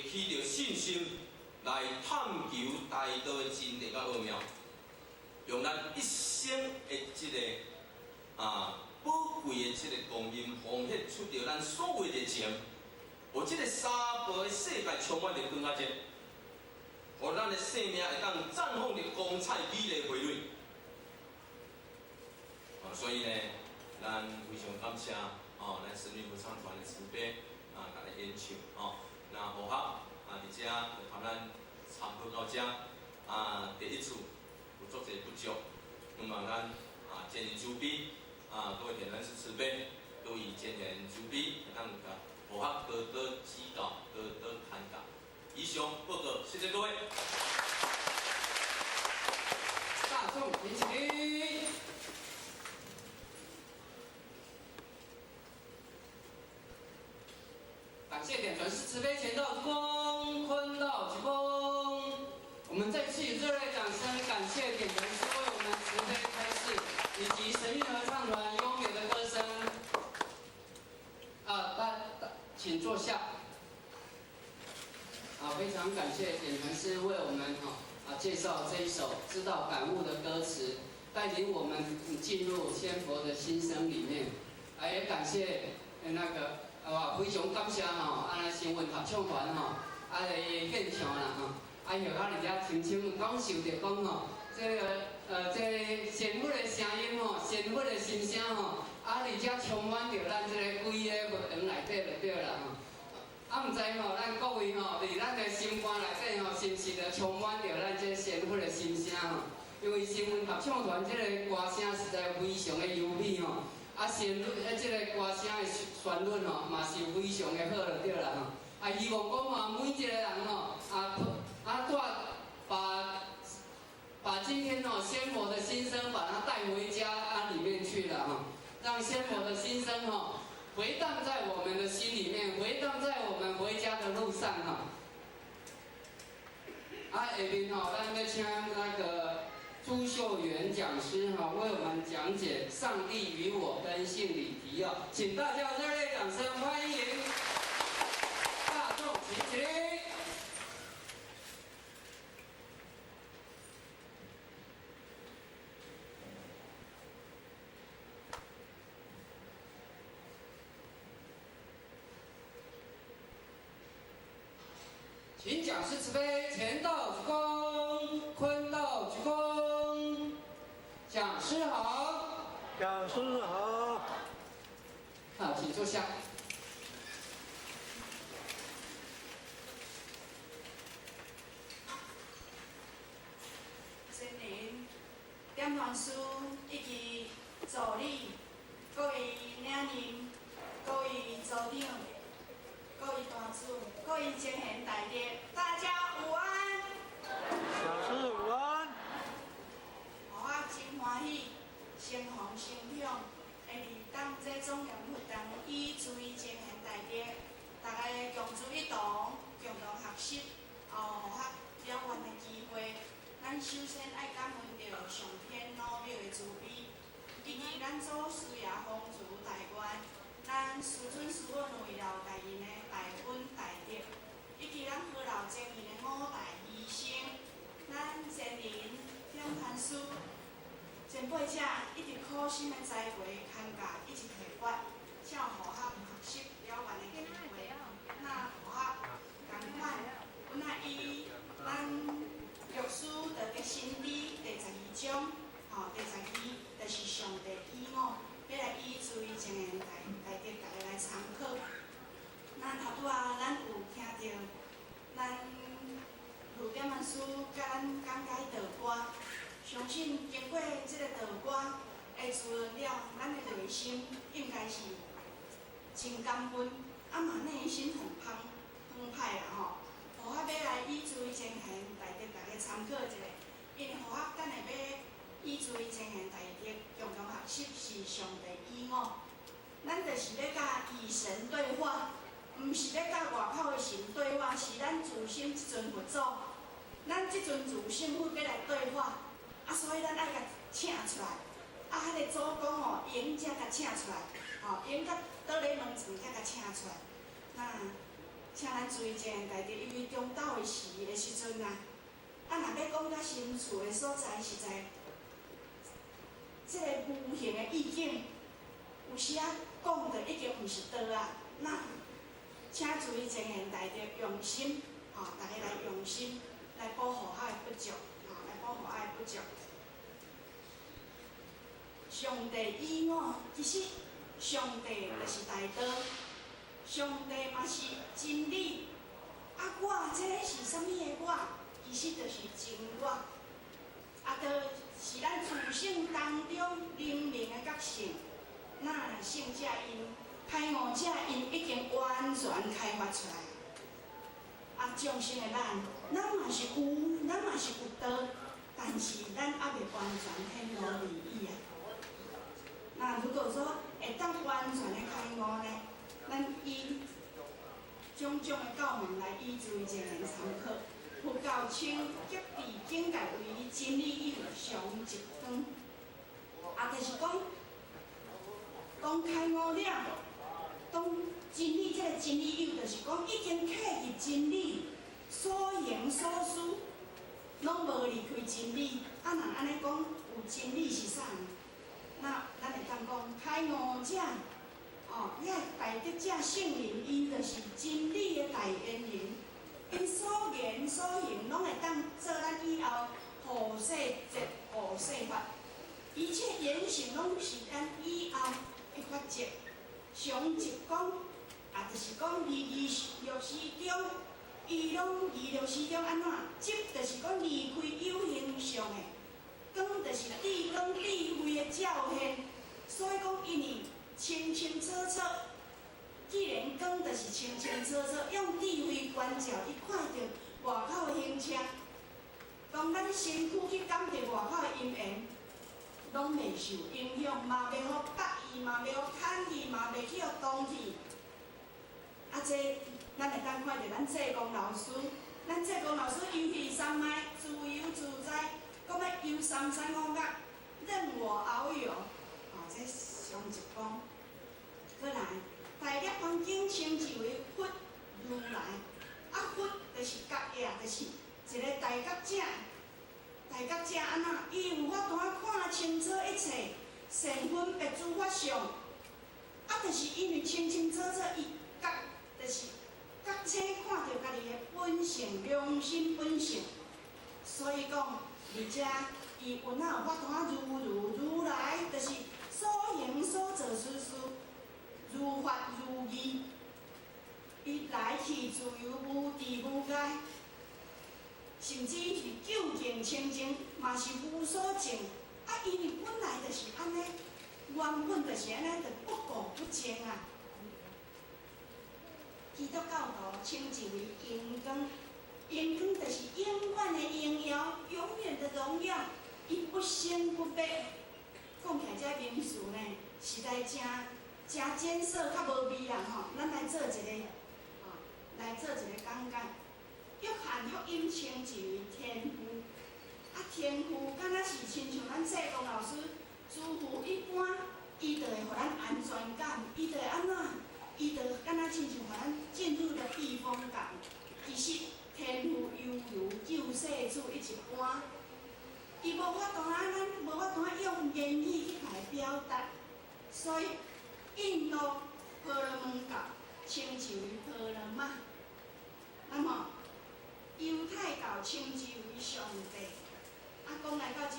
起著信心來探求大道的真理佮奧妙，用咱一生的這个寶貴的這个光陰，奉獻出著咱所有的熱情，予這个三寶的世界充滿著光佮熱，予咱的生命會當綻放著光彩美麗花蕊。所以呢，咱非常感謝哦，咱神韻合唱團的慈悲啊，共咱演唱哦。那和合啊，佇遮就共咱參考到遮啊，第一次有足濟不足，那麼咱啊，前人慈悲啊，各位點傳師慈悲，各位前人慈悲，會當共和合多多指教，多多看教。以上報告，謝謝各位。大眾請起。感謝點傳師慈悲前道鞠躬，坤道鞠躬。我們再次以熱烈掌聲，感謝點傳師為我們慈悲開示，以及神韻合唱團優美的歌聲。啊，大，請坐下。啊，非常感謝點傳師為我們哈介紹這一首知道感悟的歌詞，帶領我們進入仙佛的心聲裡面。啊，也感謝那個。啊，非常感謝吼，啊，咱神韻合唱團吼，啊來獻唱啦吼，啊，予咱佇遮深深感受著講吼，這个這个仙佛的聲音吼，仙佛的心聲吼，啊，佇遮充滿著咱這个規个佛堂內底就對啦吼。啊，毋知吼，咱各位吼，佇咱的心肝內底吼，是毋是就充滿著咱這仙佛的心聲吼？因為神韻合唱團這个歌聲實在非常的優美吼。啊，旋律，啊，這个歌聲的旋律吼，嘛是非常的好就對啦吼。啊，希望講吼，每一個人吼，啊，啊，帶把今天吼仙佛的心聲，把它帶回家啊裡面去了哈，讓仙佛的心聲吼回盪在我們的心裡面，回盪在我們回家的路上哈。啊，下面吼，咱欲請那個朱秀元講師哈，為我們講解《上帝與我》跟信理提要，請大家熱烈掌聲歡迎大眾齊起。請講師慈悲，乾道鞠躬，坤道鞠躬。講師好，講師好。好，請坐下。尊靈、點傳師以及助理、各位領任、各位組長、各位大主、各位前賢大德，大家午安。講師午安。我真歡喜，承蒙神寵，會佇當這莊嚴佛堂與諸位前賢大德，大家共聚一堂，共同學習，哦，學了願的機會。咱首先愛感恩著上天老廟的慈悲，以及咱祖師爺風慈大願，咱師尊師母為老大人的大恩大德，以及咱何老前人的五大犧牲，咱前人點傳師前輩者一直苦心的栽培、看教以及提拔，才予學學習了願的機會。那予學仝款，阮愛以咱牧師道德真理第12章，吼，第12就是上帝與我，欲來以諸位前賢大大德逐家來參考。咱頭拄仔咱有聽著，咱呂點傳師共咱講解道歌，相信經過這个道歌的滋潤了，咱的內心應該是真感恩，啊嘛內心很澎湃啦吼。予我欲來以諸位前賢大德逐家參考一下，因為予我等下欲以諸位前賢大德共同學習是上帝與我，咱就是欲佮與神對話，毋是欲佮外口的神對話，是咱自心這尊佛祖，咱這尊自心佛欲來對話，啊，所以咱愛共請出來，啊，彼个祖公吼，用才共請出來，吼，用佮倒咧門床才共請出來，那。請咱諸位前賢大德以的時的時陣啊，啊，若欲講較深處的所在，實在，這個無形的意境，有時仔講著已經毋是道啊。那請注意精研大德用心，吼，逐家來用心來補和學的不足，吼，來補和學的不足。上帝以我，其實上帝就是大道，上帝嘛是真理。啊，我這个是啥物的我？其實就是真我。啊，就是咱自性當中靈明的覺性。那聖者𪜶開悟者𪜶已經完全開發出來。啊，眾生的咱，咱嘛是有，咱嘛是有道，但是咱猶未完全顯露而已啊。那如果說會當完全的開悟呢？咱以種種的教門來以做前言參考。佛教稱極致境界為真理有常一光，啊，就是講，當開悟了，當真理這個真理有，就是講已經契入真理，所行所思，攏無離開真理。啊，若按呢講，有真理是啥？那咱會當講開悟者，哦，遐大德者聖人，𪜶就是真理的代言人，𪜶所言所行，攏會當做咱以後後世節後世法，一切言行攏是咱以後的法則。常一講，啊，就是講離義六時中，伊攏離六時中按怎？執就是講離開有形相的。光就是智光智慧的照現，所以講因為清清楚楚。既然光就是清清楚楚，用智慧觀照，伊看著外口的行車，當咱身軀去感著外口的陰緣，攏袂受影響，嘛袂予縛伊，嘛袂予牽伊，嘛袂去予動去。啊，這咱會當看著咱濟公老師，咱濟公老師遊戲三昧，自由自在。講欲遊三山五岳，任我遨遊，哦，這上一講。過來，大涅槃經稱之為佛如來，啊佛就是覺也，就是一個大覺者。大覺者按怎？伊有法度看清楚一切，善分別諸法相。啊，就是因為清清楚楚，伊覺就是覺醒看著家己的本性、良心本性，所以講。而且，伊有哪有法度如如如來，就是所行所做事事，如法如義。伊來去自由，無滯無礙，甚至是究竟清淨，嘛是無所證。啊，因為本來就是按呢，原本就是按呢，就不垢不淨啊。基督教徒稱之為榮光。榮光就是永遠的榮耀，永遠的榮耀，伊不生不滅。講起來這名詞呢，實在誠誠艱澀，較無味啦吼。咱來做一個，吼，來做一個講解。約翰福音稱之為天父，啊，天父敢若是親像咱濟公老師囑咐一般，伊就會予咱安全感，伊就會按怎？伊就敢若親像予咱進入了避風港。其實天父猶如救世主一般，伊無法度啊，咱無法度用言語去共伊表達，所以印度婆羅門教稱之為婆羅瑪，那麼猶太教稱之為上帝。啊，講來到遮，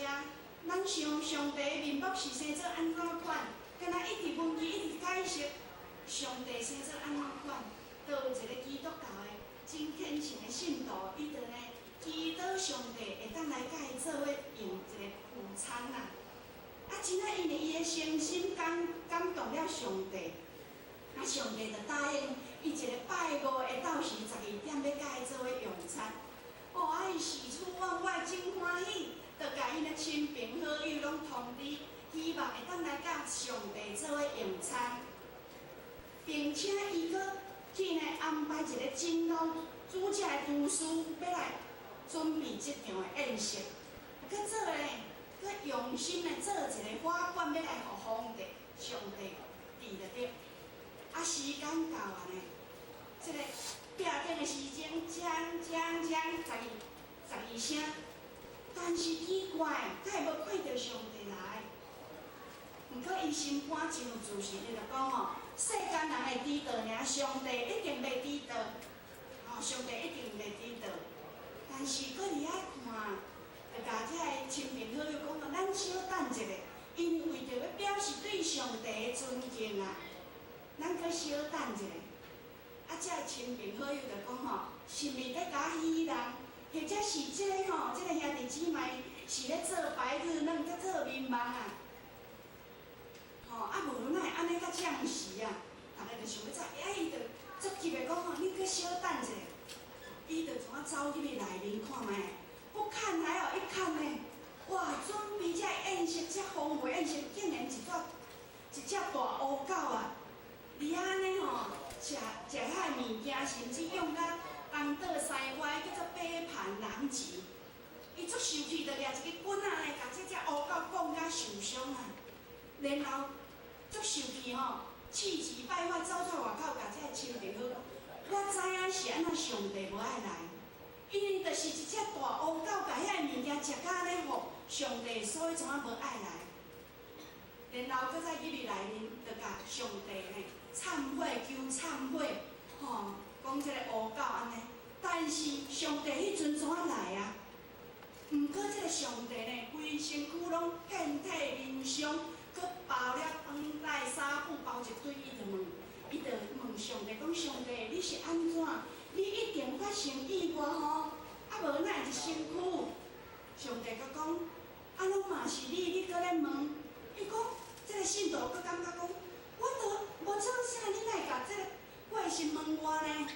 咱想上帝的面目是生做按怎款？敢若一直問伊，一直解釋上帝生做按怎款？就有一個基督教的真虔誠的信徒，伊就呢祈禱上帝會當來佮伊做伙用一個午餐啊！啊，真正因為伊的誠心感感動了上帝，啊，上帝就答應伊一個拜五下晝時12點欲佮伊做伙用餐。哦，啊，伊喜出望外，真歡喜，就共𪜶的親朋好友攏通知，希望會當來佮上帝做伙用餐，並且伊閣去呢安排一個真老煮食的廚師，欲來準備這場的宴席，閣做咧，閣用心的做一個花冠，欲來予皇帝、上帝佇著對。啊，時間到啊呢，這個壁頂的時鐘鏘鏘鏘，己聲。但是奇怪，敢會無看著上帝來？毋過伊心肝真有自信，伊就講吼，世間人會知道爾，上帝一定袂知道。吼，上帝一定袂知道。但是閣佇遐看，就共這个親朋好友講哦，咱小等一下，因為為著欲表示對上帝的尊敬啊，咱閣小等一下。啊，這个親朋好友就講吼，是毋是咧共戲人？或者是這个吼，這个兄弟姊妹是咧做白日夢，在做眠夢啊？吼，啊無哪會按呢較暫時啊？逐个就想欲走，啊伊就足急的講吼，你閣小等一下。伊就怎啊走入去內面看覓，不看還好，一看呢，哇！準備這宴席，這豐富宴席，竟然一隻大烏狗啊！佇遐呢吼，食食遐物件，甚至用甲東倒西歪，叫做杯盤狼藉。伊足生氣，就掠一支棍仔呢，共這隻烏狗摃甲受傷啊！然後足生氣吼，氣急敗壞，走出外口，共這个親朋好友講：我知影是按怎上帝無愛來，因為就是一隻大烏狗，共遐个物件食甲按呢吼，上帝所以怎啊無愛來。然後閣再入去內面，就共上帝呢懺悔求懺悔，吼，講這個烏狗按呢。但是上帝彼陣怎啊來啊？毋過這個上帝呢，規身軀攏遍體鱗傷，閣包了飯袋紗布包一堆，伊就問上帝講：上帝，你是按怎？你一定發生意外吼，啊無哪會一身軀？上帝閣講：啊，攏嘛是你，你閣咧問？伊講，這個信徒閣感覺講，我都無做啥，你哪會共這個過身問我呢？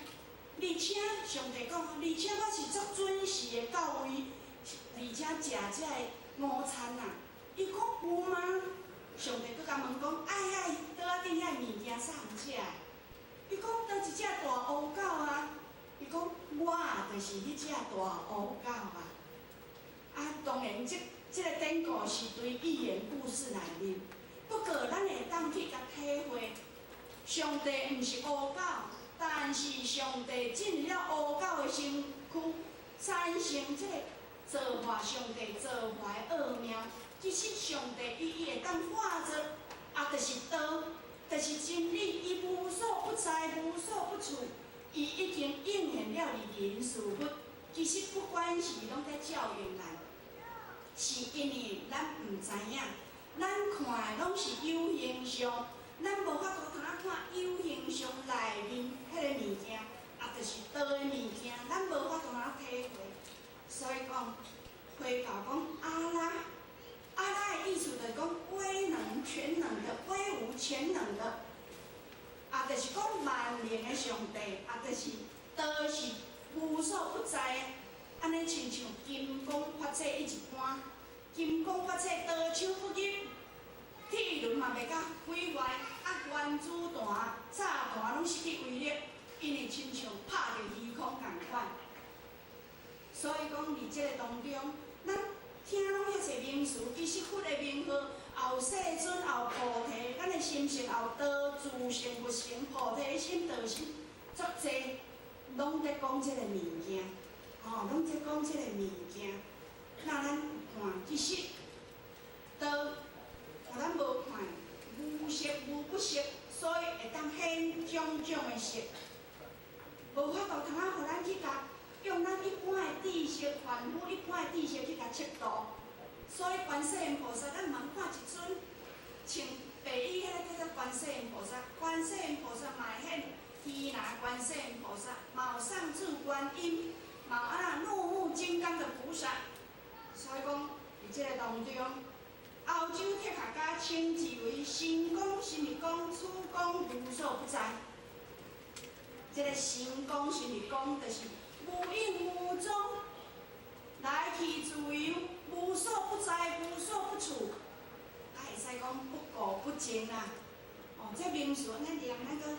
而且上帝講，而且我是足準時的到位，而且食這个午餐啊。伊講有嗎？上帝閣共問講，愛愛桌仔頂遐物件啥人食的？伊講佗一隻大烏狗啊！伊講我就是彼隻大烏狗啊！啊，當然這個典故是對寓言故事內面，不過咱會當去共體會，上帝毋是烏狗，但是上帝進入了烏狗的身軀，產生這個造化上帝造化的奧妙。其實上帝伊會當化作，啊，就是道，就是真理，伊無所不在，無所不處，伊已經應驗了佇人事物。其實不管是攏在照應咱，是因為咱毋知影，咱看的攏是有形相，咱無法度通仔看有形相內面彼个物件，啊，就是道的物件，咱無法度通仔體會。所以講，回教講阿拉，阿拉的意思就是講威能全能的、威武全能的，啊，就是講萬能的上帝，啊，就是道是無所不在的，按呢親像金剛法界伊一般，金剛法界刀槍不入，鐵輪嘛袂共毀壞，啊，原子彈、炸彈攏失去威力，因為親像拍佇虛空仝款。所以講，佇這個當中，咱聽攏遐濟名詞，其實佛的名號，也有世尊，也有菩提，咱的心性也有道、自性、佛性、菩提心、道心，足濟，攏佇講這個物件，吼，攏佇講這個物件。那咱看，其實道，咱無看，無色無不色，所以會當顯種種的色，無法度通仔予咱去共用咱一般的知識、凡夫一般的知識去共測度。所以觀世音菩薩，咱毋通看一尊，像白衣彼個叫做觀世音菩薩，觀世音菩薩嘛會顯虛拿觀世音菩薩，嘛有上智觀音，嘛有按怎怒目金剛的菩薩。所以講，佇這個當中，歐洲哲學家稱之為神光，是毋是講此光無所不在？這個神光是毋是講，就是無影無蹤，來去自由，無所不在，無所不處，啊，會使講不垢不淨啦。哦，這名詞咱念咱閣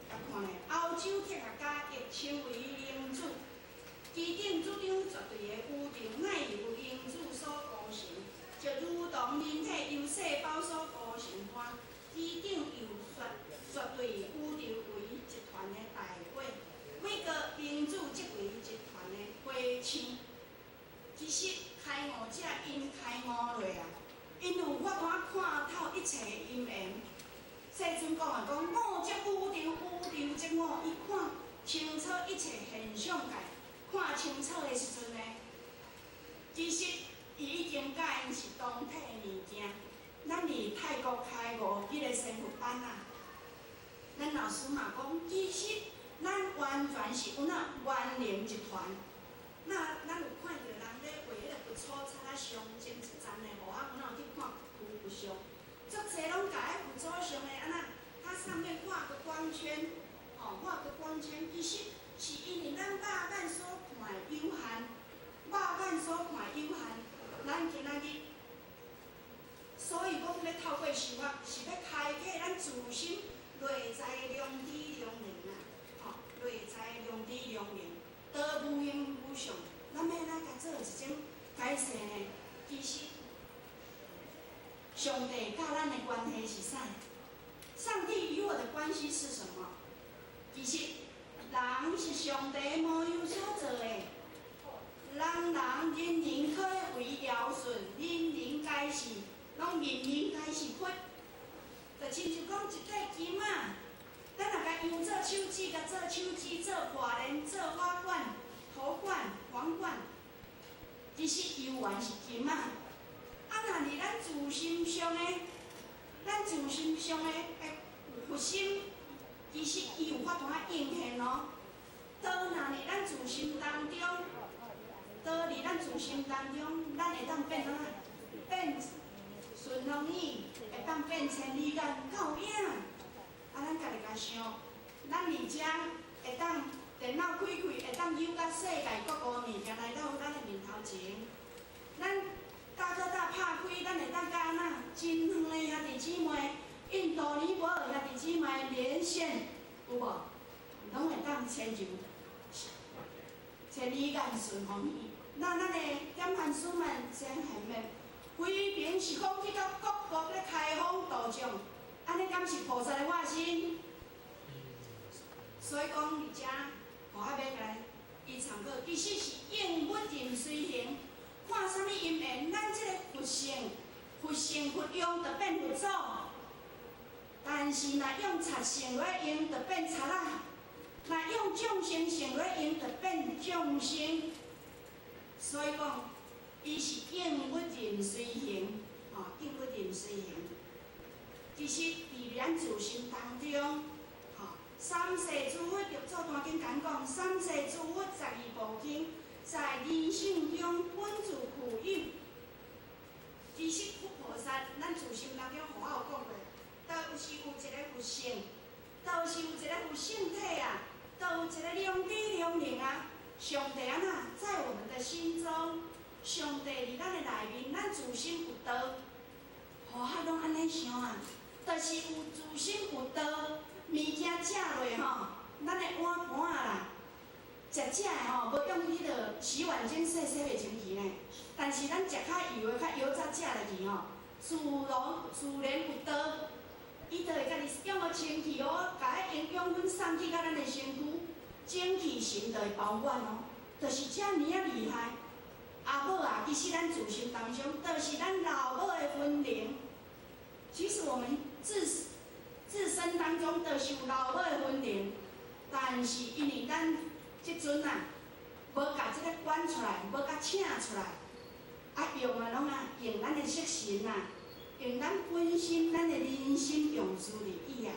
共看咧。歐洲哲學家亦稱為靈子，其頂主張絕對的宇宙乃由靈子所構成，就如同人體由細胞所構成般，其頂又說絕對宇宙為一團的大火，每個靈子則為一團的火星。看透一切因緣。世尊講的講，我即宇宙，宇宙即我，伊看清楚一切現象界，看清楚的時陣呢，其實伊已經佮𪜶是同體物件。咱佇泰國開5日的仙佛班啊，咱老師嘛講，其實咱完全是有那萬靈一團。那咱有看著人咧畫彼個佛祖擦仔上前一層的，無啊，有哪有去看佛像？足濟攏共彼佛祖像的按怎？它上面畫個光圈，吼，畫個光圈，其實是因為咱肉眼所看的有限，肉眼所看的有限，咱今仔日，所以講欲透過修學，是欲開啟咱自身內在的良知良能啊，吼，內在良知良能，道無形無相，咱欲按怎共做一種解釋呢？其實，上帝佮咱的關係是啥？上帝與我的關係是什麼？其實，人是上帝模樣所造的，人人人人可為堯舜，人人皆是，攏人人皆是佛。就親像講一塊金仔，咱若共用做手指，共做手指，做破鏈，做花冠、頭冠、皇冠，其實猶原是金仔。啊，若佇咱自心上的，咱自心上的會有佛心，其實伊有法度仔應現哦。當若佇咱自心當中，當佇咱自心當中，咱會當變按怎？變順風耳，會當變千里眼，敢有影？啊，咱家己共想，咱佇遮會當電腦開開，會當扭甲世界各國物件來到咱的面頭前。咱大哥大拍開，咱會當佮按怎？真遠的兄弟姊妹，印度尼泊爾兄弟姊妹連線，有無？攏會當親像千里眼順風耳。那咱的點傳師們、先賢們，飛平時空去到各國咧開放度眾，按呢敢是菩薩的化身？所以講佇遮，我還欲來伊參考，其實是應物任隨形，看啥物因緣，咱這個佛性、佛性佛用就變佛祖，但是若用賊性來用，就變賊仔；若用眾生性來用，就變眾生。所以講，伊是應物任隨形，吼，應物任隨形。其實佇咱自心當中，吼，三世諸佛六祖壇經講講，三世諸佛十二部經，在人性中本自具有。其實佛菩薩，咱自心當中，佛有講過，都是有一個佛性，都是有一個佛性體啊，都有一個良知良能啊。上帝按怎在我們的心中，上帝佇咱的內面，咱自心有道，何哈攏按呢想啊？就是有自心有道，物件食落吼，咱的碗盤仔啦，食食的吼，無用彼个洗碗精洗洗袂清氣呢。但是咱食較油的、較油炸食落去吼，自然自然有道，伊就會共你用予清氣哦，共彼營養分送去到咱的身軀，精氣神就會飽滿哦，就是遮爾仔厲害。阿母啊，其實咱自心當中，就是咱老母的魂靈。其實我們自身當中，就是有老母的魂靈，但是因為咱這陣啊，無共這个趕出來，無共請出來，啊用啊攏啊用咱的色身啊，用咱本身咱的人心用事入去啊。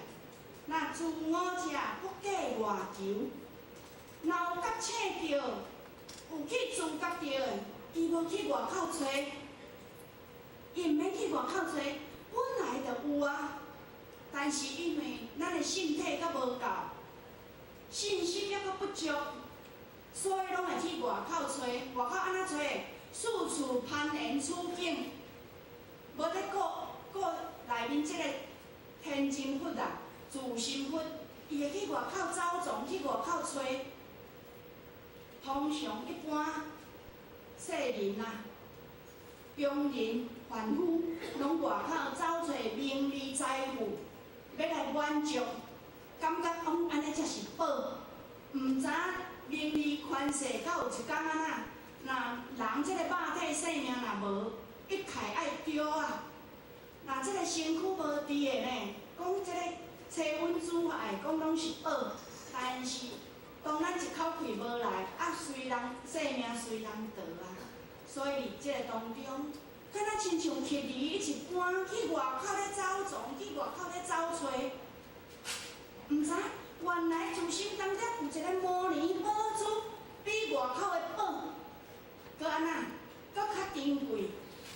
若自我者不計外求，若有覺醒著，有去自覺著的，伊無去外口揣，伊毋免去外口揣，本來就有啊。但是因為咱的信體閣無夠，信心猶閣不足，所以攏會去外口揣，外口按怎揣？四處攀緣處境，無咧顧顧內面這个天真佛啊，自心佛，伊會去外口走傱，去外口揣。通常一般世人啊，庸人凡夫，攏外口走揣名利財富，欲來滿足，感覺講按呢才是寶，毋知影名利權勢，到有一工按怎？若人這个肉體生命若無，一概愛丟啊！若這個身軀無治的呢，講這個妻阮子愛，講攏是寶，但是當咱一口氣無來，啊，隨人性命隨人逃啊。所以佇這個當中，敢若親像乞兒一般去外口咧走傱，去外口咧走揣，毋知原來自心當中有一個摩尼寶珠，比外口的寶，閣按怎，閣較珍貴。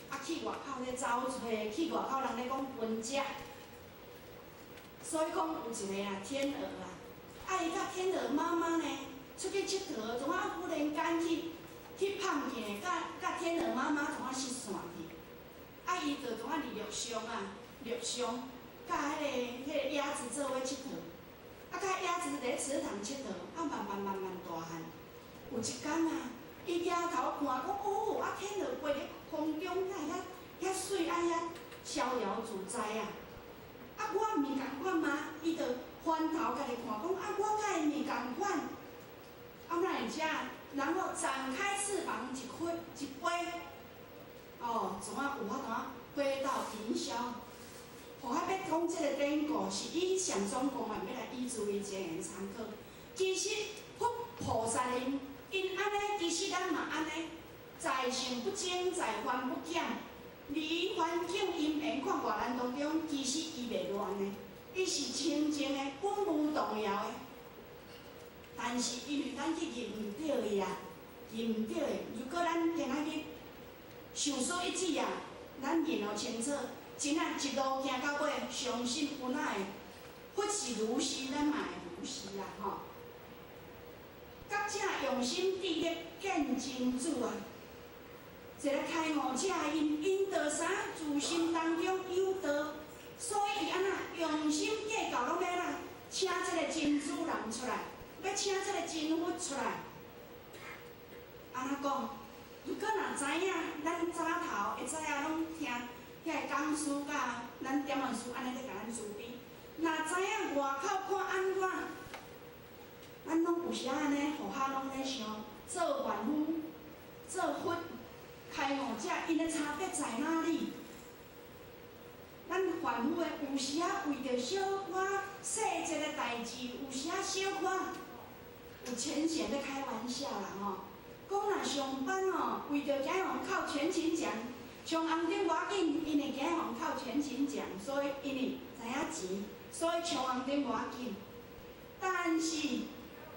啊，去外口咧走揣，去外口人咧講分食。所以講有一個啊天鵝啊，啊伊佮天鵝媽媽呢出去𨑨迌，怎啊忽然間去碰見，佮天鵝媽媽怎啊失散去？啊，伊就怎啊佇陸上啊，陸上佮彼個鴨子做伙𨑨迌，啊，佮鴨子佇咧池塘𨑨迌，啊慢慢慢慢大漢。有一工啊，伊舉頭看，講哦，啊天鵝飛咧空中，哪會遐遐媠啊，遐逍遙自在啊！啊，我毋是仝款嗎？伊就翻頭家己看，講啊，我佮伊毋是仝款。啊，哪會遮？然後展開翅膀一飛一飛，哦，怎啊有法度啊飛到雲霄？予我欲講這個典故，是以上總公案欲來以諸位前緣參考。其實佛菩薩𪜶𪜶按呢，其實咱嘛按呢，在聖不增，在凡不減。離環境因緣看外難當中，其實伊袂亂的，伊是清淨的，本無動搖的。但是因為咱去認毋著伊啊，認毋著伊。如果咱今仔日想說一指啊，咱認予清楚，真正一路行到尾，相信有哪會佛是如是，咱嘛會如是啦吼。覺者用心智力見真主啊！一個開悟者，𪜶就啥自心當中有道，所以伊按怎用心計較，攏欲按怎請這個真主人出來，欲請這個真佛出來。按怎講？如果若知影，咱早頭會知影攏聽遐個講師佮咱點完師按呢咧共咱慈悲。若知影外口看按怎，咱攏有時按呢，予下攏咧想做凡夫、做佛、開悟者，𪜶的差別在哪裡？咱凡夫的有時仔為著小可細節的代誌，有時仔小可有淺顯咧開玩笑啦吼。講若上班吼，為著驚予人扣全勤獎，上紅燈無要緊，𪜶會驚予人扣全勤獎，所以因為知影錢，所以衝紅燈無要緊。但是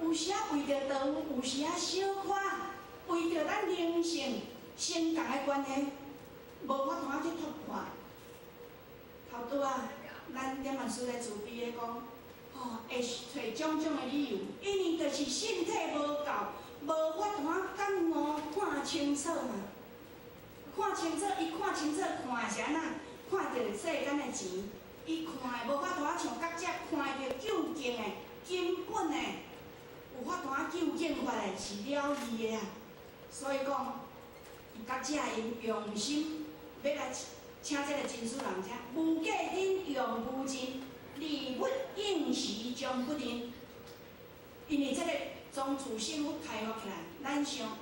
有時仔為著道有，有時仔小可為著咱靈性性格的關係，無法度去突破。頭拄仔，咱點萬師咧慈悲咧講，吼，會揣種種的理由，因為就是身體無夠，無法度感悟看清楚嘛。看清楚，伊看清楚，看的是按怎？看著世間的錢，伊看的無法度像覺者看著究竟的根本的，有法度究竟法的是了義的啊。所以講，覺者𪜶用心欲來請這個真主人遮，無價頂用無盡，利物應時將不認。因為這個從自性佛開發起來，咱想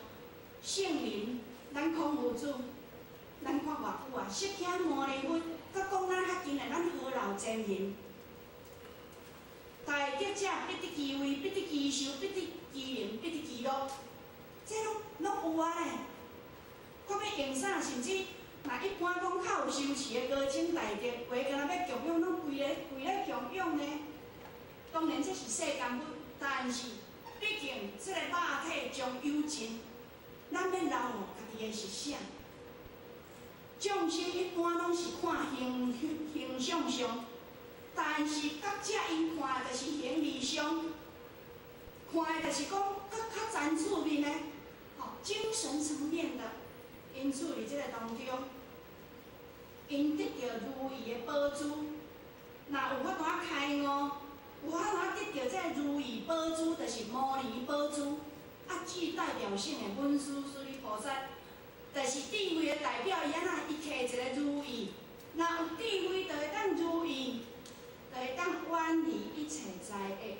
聖人，咱孔夫子，咱看偌久啊，釋迦牟尼佛，閣講咱較近的，咱何老前人，大德者必得其位，必得其壽，必得其能，必得其樂，這攏有啊咧。看欲用啥，甚至若一般講較有修持的高僧大德，話敢若欲供養，攏規个規咧供養呢。當然這是世間佛，但是畢竟這個肉體終有盡，咱欲留予家己的是啥？眾生一般攏是看形象上，但是覺者𪜶看的就是形而上，看的就是講閣較層次面的，吼，精神層面的。因此，佇這個當中，𪜶得著如意的寶珠，若有法度開悟，有法度得著這個如意寶珠，就是摩尼寶珠，啊，具代表性的文殊師利菩薩，就是智慧的代表。伊按怎？伊摕一個如意，若有智慧，就會當如意，就會當遠離一切災厄。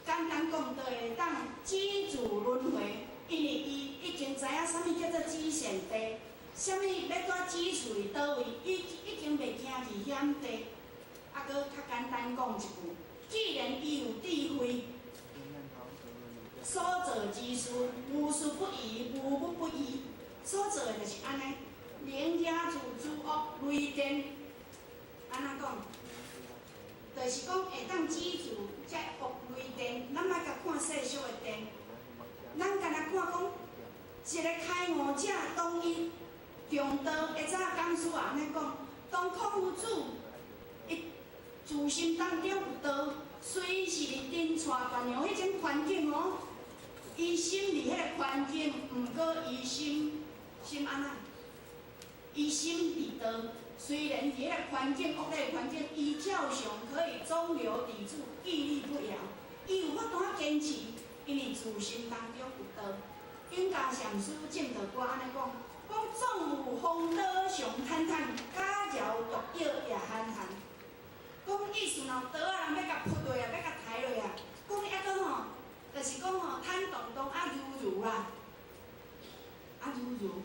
簡單講，就會當止住輪迴，因為伊已經知影啥物叫做止善地，啥物欲蹛止處佇佗位，伊已經袂驚去險地。啊，閣較簡單講一句，既然伊有智慧，所做之事，無事不宜，無物不依。所做的就是按呢，能遮住諸惡雷電，按怎講？就是講會當止住這惡雷電，咱莫共看世俗的電，咱干焦看講一個開悟者，當伊中道，會早講師按呢講，當孔夫子伊自心當中有道，隨時佇震掣斷陽彼種環境哦，伊心佇彼个環境，毋過伊心心按怎？伊心佇道，雖然佇彼个環境惡劣環境，伊照常可以中流砥柱，屹立不搖。伊有法度堅持，因為自心當中有道。永嘉禪師證道歌按呢講，講縱有風刀常坦坦，假饒毒藥也憨憨。講意思若有刀仔人欲共噗落啊，欲共刣落啊，講抑閣吼，就是講吼坦蕩蕩啊如如啦，啊如如。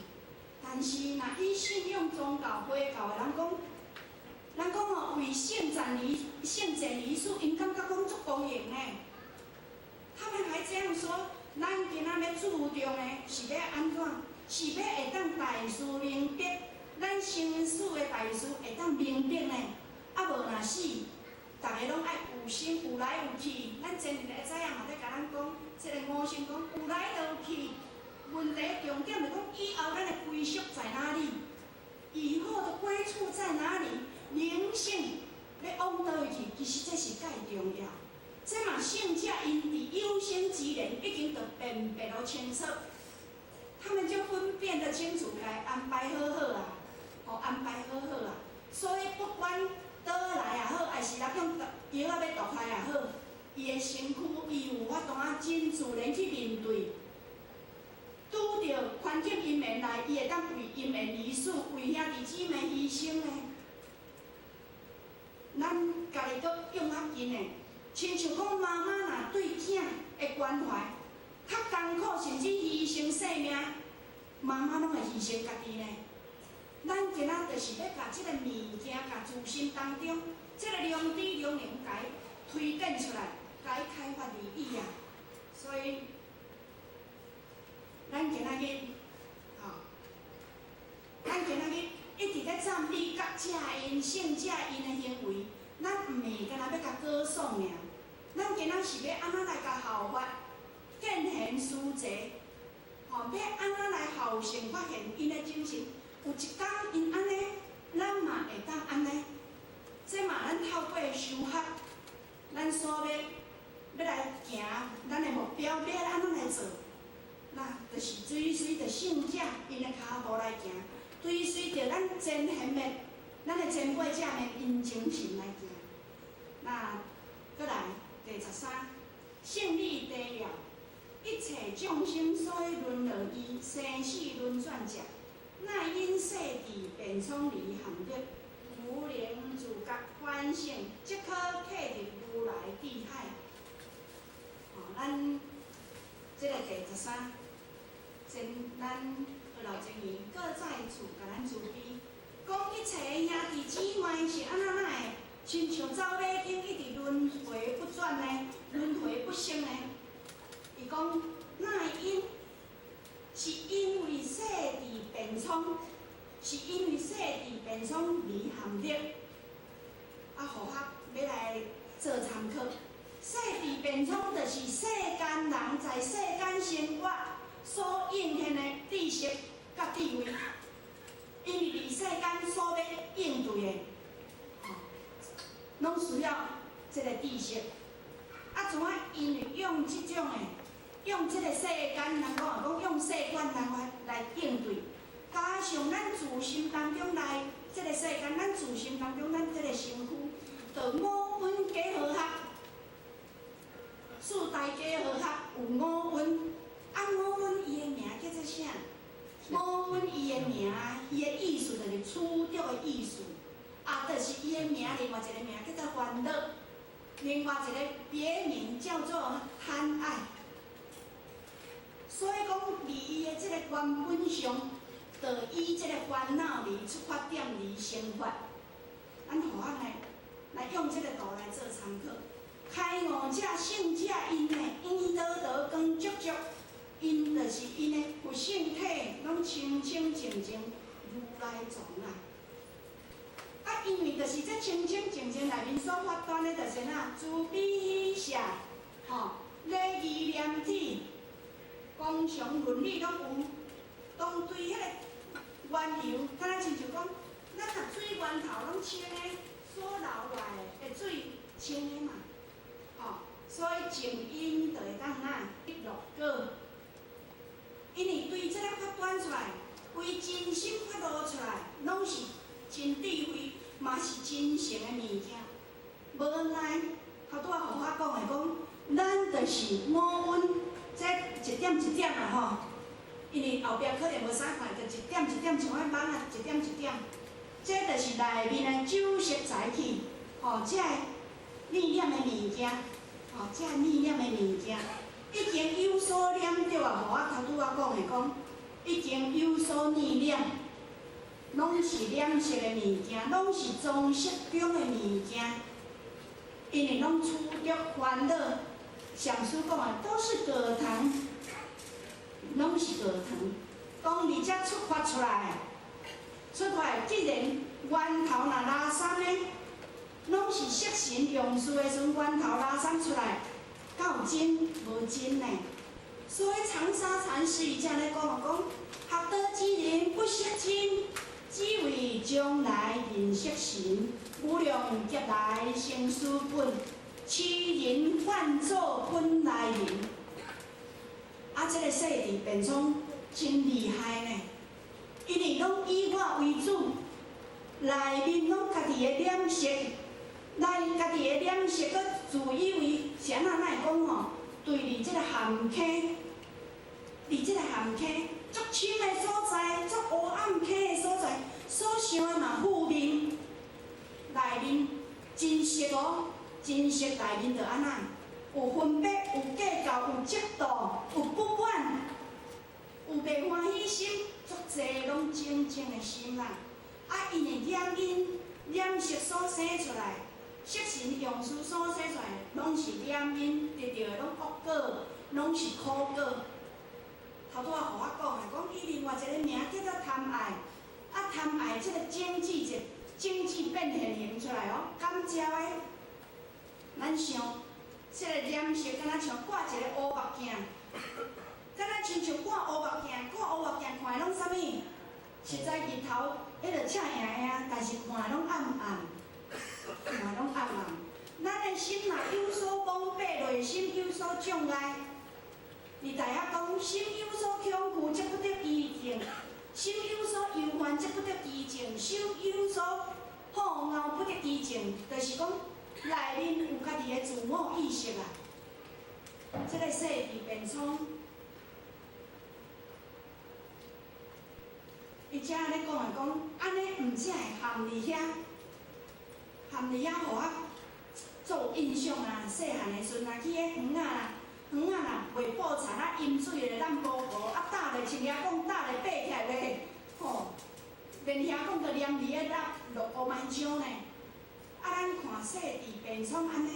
但是若以信仰宗教、回教的人講，人講吼為聖戰而聖戰而死，𪜶感覺講足光榮呢。他們還這樣說，咱今仔欲注重的是欲按怎？是欲會當大事明白，咱生死的大事會當明白呢？啊無若死，逐个攏愛有生有來有去。咱前日會知影嘛，咧共咱講，這个五行講有來就有去。問題重點就講以後咱的歸宿在哪裡？以後的歸處在哪裡？靈性欲往佗位去？其實這是蓋重要。這嘛聖者𪜶佇有生之年已經就辨別予清楚，他們就分辨得清楚，共安排好好啊，吼安排好好啊。所以不管倒來也好，還是人用藥仔欲毒害也好，伊的身軀伊有法度啊，真自然去面對。拄著環境因緣來，伊會當為因緣而死，為兄弟姊妹犧牲呢。咱家己閣用較近的，親像講媽媽若對囝的關懷較艱苦，甚至犧牲性命，媽媽攏會犧牲家己呢。咱今仔就是欲共這個物件，共自心當中，這個良知良能共推展出來，共開發而已啊。所以，咱今仔日，吼，咱今仔日一直咧讚美覺者𪜶聖者𪜶的行為，咱毋是干焦欲共歌頌爾，咱今仔是欲按怎來共效法，見賢思齊，吼，欲按怎來效聖發現𪜶的精神。有一工𪜶按呢，咱嘛會當按呢。這嘛咱透過修學，咱所欲欲來行，咱的目標欲按怎來做？那就是追隨著聖者𪜶的跤步來行，追隨著咱前賢的、咱的前輩者們𪜶精神來行。那閣來第13，勝理提要，一切眾生所以淪落於生死輪轉者，乃因細智辯聰而陷入，無能自覺反省，即可契入如來智海。吼，咱這个第13，前咱學老前言，閣再次共咱慈悲，講一切兄弟姊妹是按怎哪會，親像走馬燈一直輪迴不轉呢？輪迴不息呢？伊講乃因是因為細智辯聰，是因為細智辯聰而陷入，啊，互學欲來做參考。細智辯聰就是世間人在世間生活所應現的知識佮智慧，因為佇世間所欲應對的，吼，攏需要這個知識。啊，怎啊？因為用這種的，用這個世間人講啊，講用世間人來應對，加上咱自心當中來這個世間，咱自心當中咱這個身軀，就五蘊假和合，四大假和合有五蘊，啊五蘊伊的名叫做啥？五蘊伊的名，伊的意思就是取著的意思，啊，就是伊的名，另外一個名叫做煩惱，另外一個別名叫做貪愛。所以講，佇伊的這個原本上，就以這个煩惱離出發點而生發。咱互學呢，來用這个圖來做參考。開悟者、聖者，𪜶呢，圓道道光足足，𪜶就是𪜶的佛性體，攏清清淨淨如來藏啊。啊，因為就是這清清淨淨內面所發端的，就是哪慈悲喜捨，吼，禮義廉恥，光常倫理攏有，當對彼個緣由，敢若親像講，咱若水源頭攏清的，所流落來的水清的嘛，吼，所以淨因就會當哪得樂果。因為對這個發端出來，為真心發露出來，攏是真智慧，嘛是真誠的物件。無奈，頭拄仔予我講的講，咱就是五蘊，這一點一點啊吼。因為後壁可能無啥看，就一點一點像彼網仔，一點一點。這就是內面的酒色財氣，吼，這个念念的物件，吼，這个念念的物件，已經有所念著啊！予我頭拄仔講的講，已經有所念念，攏是染色的物件，攏是裝飾中的物件，因為攏取著煩惱。上師講的都是果糖，攏是果糖。當佇遮出發出來，出發既然源頭若垃圾呢，攏是色神用事的時陣，源頭垃圾出來，敢有真無真呢？所以長沙禪師伊才咧講講，學道之人不識真，只為將來認識神，無量劫來生死本，痴人幻作本來人。啊，這个世智辯聰真厲害呢，因為攏以我為主，內面攏家己的臉色，來家己的臉色，閣自以為是按怎哪會講吼？對佇這个陷坑，佇這个陷坑足深的所在，足黑暗坑的所在，所想的嘛負面，內面真實哦，真實內面就按怎？有分別，有計較，有嫉妒，有不滿，有袂歡喜心，足濟攏種種的心啦。啊，𪜶的染因、染色所生出來，色神用事所生出來，攏是染因，得著的攏惡果，攏是苦果。頭拄仔予我講的，講伊另外一个名叫做貪愛，啊貪愛這个種子一種子變現形出來哦，感召的，咱想，這个臉色敢若像掛一個烏目鏡，敢若親像掛烏目鏡，掛烏目鏡看的攏啥物？實在日頭彼個赤影影，但是看的攏暗暗，看的攏暗暗。咱的心若有所蒙蔽，內心有所障礙。佇大學講，心有所恐懼，則不得其靜；心有所憂患，則不得其靜；心有所好傲，不得其靜。就是講，內面有家己的自我意識啊。這个世智辯聰，伊才按呢講的講，按呢毋才會陷佇遐，陷佇遐，予我做印象啊。細漢的時陣啊，去彼園仔啦。園仔若袂布田啊，淹水咧，咱無無啊，搭咧，親兄講搭咧爬起來咧，吼，連兄講都黏佇彼落落烏麥漿呢。啊，咱看世智辯聰按呢，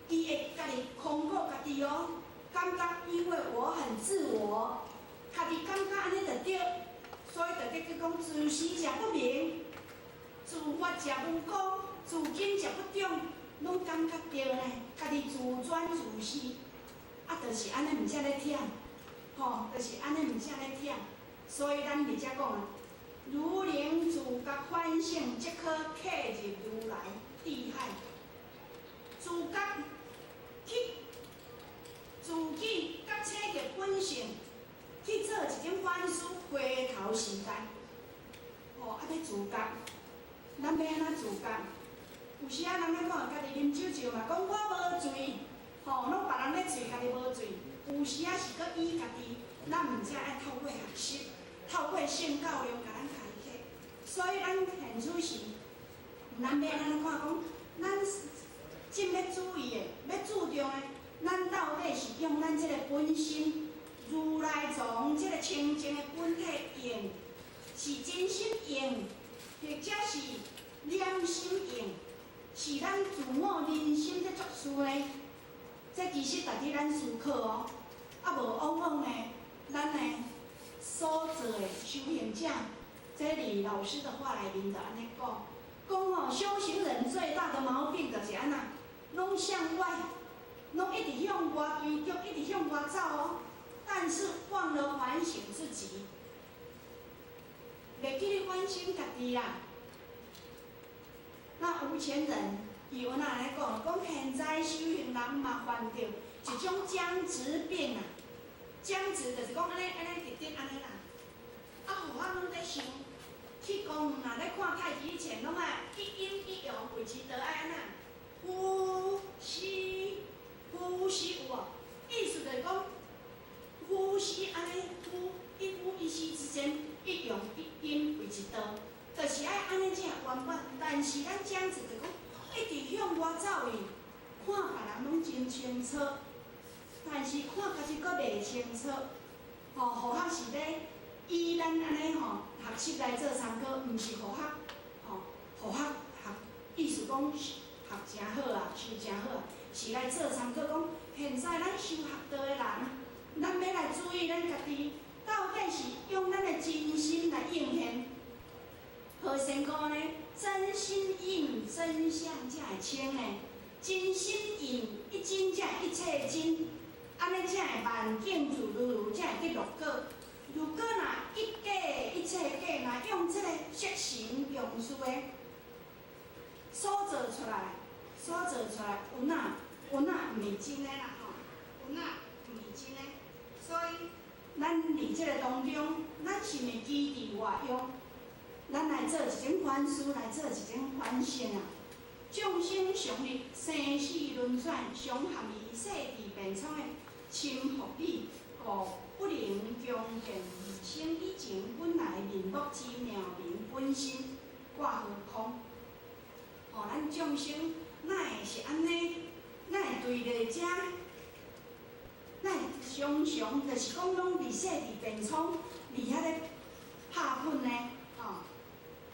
伊會家己空過家己哦，感覺因為我很自我，家己感覺按呢就對，所以就得去講自時者不明，自法者無功，自根者不長，攏感覺對呢，家己自轉自是。啊，就是按呢，毋才咧忝，吼，就是按呢，毋才咧忝。所以咱佇遮講啊，如能自覺反省，則可契入如來智海。自覺去自己覺醒著本性，去做一種反思，回頭是岸。吼，啊，欲自覺，咱欲按怎自覺？有時仔人咧講，家己啉酒酒嘛，講我無醉。吼，攏別人咧醉，家己無醉。有時仔是閣以家己，咱毋才愛透過學習，透過聖教育共咱開啟。所以咱現此時，咱欲按怎看講，咱真欲注意的，欲注重的，咱到底是用咱這个本心如來藏這个清淨的本體用，是真心用，或者是念心用，是咱自我人心咧作事呢？這其實值得咱思考哦。啊，無往往呢，咱呢所做的修行者，這佇老師的話內面就按呢講，講吼，修行人最大的毛病就是按怎，攏向外，攏一直向外追逐，一直向外走哦。但是忘了反省自己，袂記咧反省家己啦。那吳前人伊有哪來講？講現在修行人嘛犯著一種僵直病啊！僵直就是講按呢按呢直直按呢啦。啊，予我攏咧想，去公園若咧看太極拳，攏愛一陰一陽維持著愛按怎？呼吸，呼吸有無？意思就是講，呼吸按呢呼，一呼一吸之間，一陽一陰維持著，就是愛按呢才會圓滿。但是咱僵直就是講，一直向外走去，看別人攏真清楚，但是看家己閣袂清楚。吼，予學是咧以咱按呢吼學習來做參考，毋是予學吼，予學學意思講學誠好啊，修誠好啊，是來做參考講，現在咱修學道的人，咱欲來注意咱家己，到底是用咱的真心來應現。何仙姑呢？真心應真相才會清呢。真心應一真才會一切真，按呢才會萬境自如如，才會得樂果。如果若一假一切假，若用這個色神用事的所做出來，所做出來有哪有哪毋是真的啦吼，有哪毋是真的。所以咱佇這個當中，咱是毋是基佇外用？咱來做一種反思，來做一種反省啊！眾生常歷生死輪轉，常陷於世智辯聰的深覆裡，故不能強見生以前本來面目之妙明本身，掛虛空。吼，咱眾生哪會是按呢？哪會對咧遮？哪會常常就是講攏佇世智辯聰，佇遐咧拍噴呢？吼，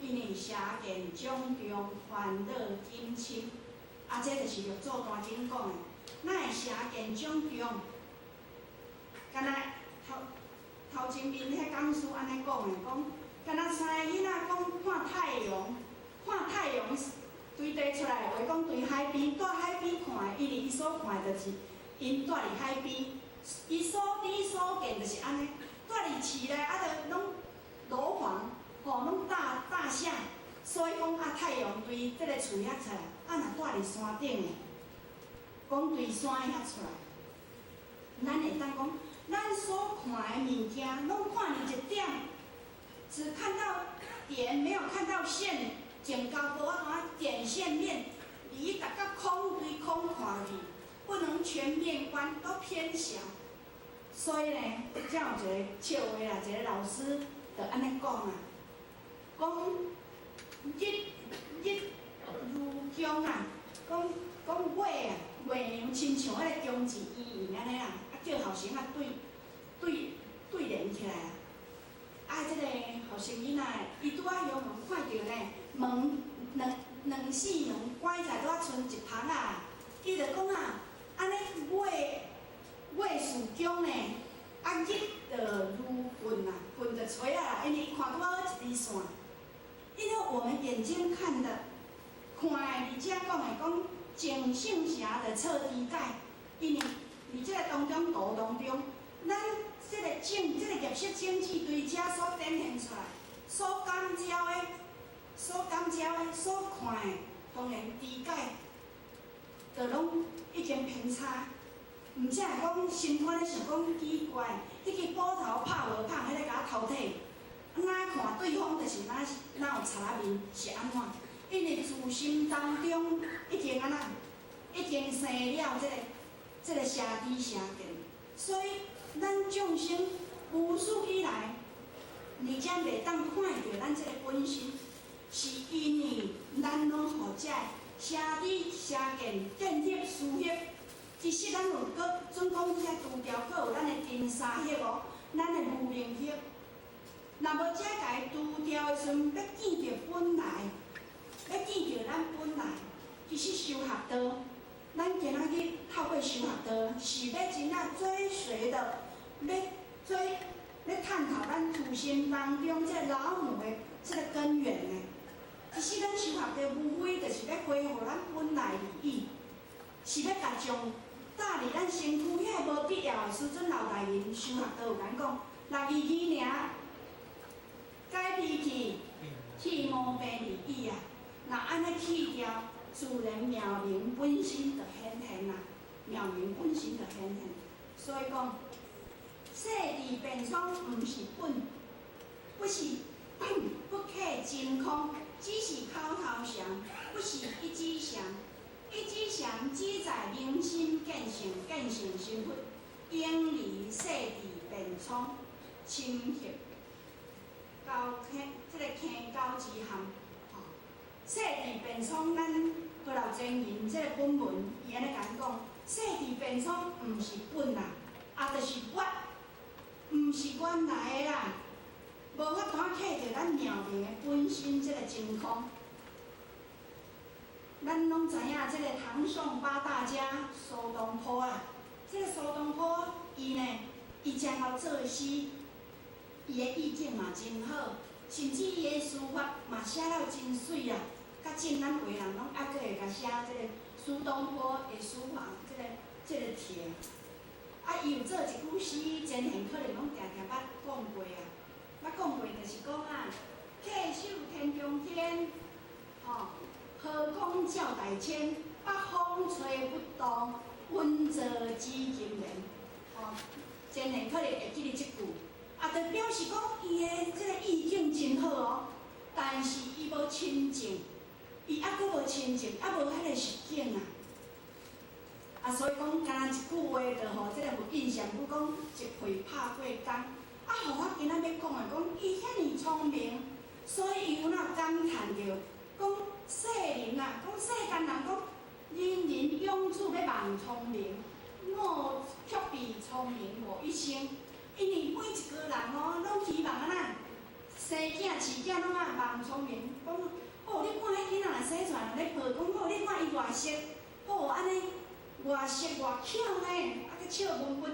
因為邪見種種，煩惱金深，啊，這就是六祖壇經講的。哪會邪見種種？敢若頭頭前面彼講師按呢講的，講敢若三个囡仔講看太陽，看太陽對地出來的話，講對海邊，蹛海邊看的，因為伊所看的就是𪜶蹛佇海邊，伊所知所見就是按呢，蹛佇市內啊，就攏樓房，吼，攏大大廈，所以講啊，太陽對這个厝遐出來，啊，若蹛佇山頂的，講對山遐出來，咱會當講，咱所看的物件，攏看佇一點，只看到點，沒有看到線，前後無法度啊，點線面，離逐個空對空看去，不能全面觀，都偏小。所以呢，才有一個笑話啦，一個老師就按呢講啊，講日日如弓啊，講講月啊，月娘親像彼個弓箭圓圓按呢啦，啊叫學生啊對對對連起來啊。啊，這個學生囡仔，伊拄仔遙遠看著呢，門兩兩四門關起來拄仔賰一篷仔，伊就講啊，按呢月月似弓呢，啊日就如棍啊，棍就錘仔啦，因為伊看拄好一支線。因為我們眼睛看的，看的佇遮講的講，淨性邪就錯知解，因為佇這個當中圖當中，咱這個種，這個業識種子對遮所展現出來，所感召的、所感召的、所看的，當然知解，就攏已經偏差。毋才會講心肝咧想講奇怪，彼支斧頭拍無拍，彼个共我偷提，哪看對方就是哪哪有賊仔面是按怎？因為自心當中已經按怎，已經生了這個這個邪知邪見，所以咱眾生無始以來，而且袂當看著咱這個本身，是因為咱攏予這邪知邪見見惑思惑。其實咱有閣準講遐除掉，閣有咱的塵沙惑哦，咱的無明惑，咱若無這共伊除掉的時陣，欲見著本來，欲見著咱本來。其實修學道，咱今仔日透過修學道，是欲真正追隨的，欲追，欲探討咱苦心當中這老母的這個根源呢。其實咱修學道無非就是欲恢復咱本來利益，是欲共將搭佇咱身軀遐無必要的。師尊老大人修學道有共講，六二二爾，改脾氣，去毛病利益啊！若按呢去掉，自然妙明本身就顯現啦，妙明本身就顯現。所以講，世智辯聰毋是本，不是不契真空，只是口頭禪，不是一指禪。一指禪只在明心見性，見性成佛，永離世智辯聰，深入高坑，這個坑溝之陷。吼，世智辯聰，咱高老真言這個本文，伊按呢共講，世智辯聰毋是本啦，啊，就是我，毋是原來的啦，無法度契著咱妙明的本身這個真空。咱攏知影這個唐宋八大家蘇東坡啊，這個蘇東坡伊呢，伊真𠢕作詩，伊的意境嘛真好，甚至伊的書法嘛寫了真媠啊，較進咱華人攏猶閣會共寫這個蘇東坡的書法，這個帖。啊，伊有做一句詩，前賢可能攏定定捌講過啊，捌講過就是講啊，稽首天中天，吼。何空照大千，北風吹不動，穩坐紫金蓮。吼，前賢可能會記得這句，啊，就表示講伊的這個意境真好哦，但是伊無親證，伊猶閣無親證，猶無彼個實境啊。啊，所以講，敢若一句話，就予這個佛印禪師講一屁拍過工。啊，予我今仔欲講的，講伊遐爾聰明，所以伊有哪感嘆著，講世人啊，講世間人講，人人擁詡欲望聰明，我卻被聰明誤一生。因為每一個人哦，攏希望按怎生囝飼囝攏愛望聰明，講哦，你看彼囡仔若生出來咧抱，講哦，你看伊偌熟，哦，按呢偌熟偌巧呢，啊閣笑悶悶，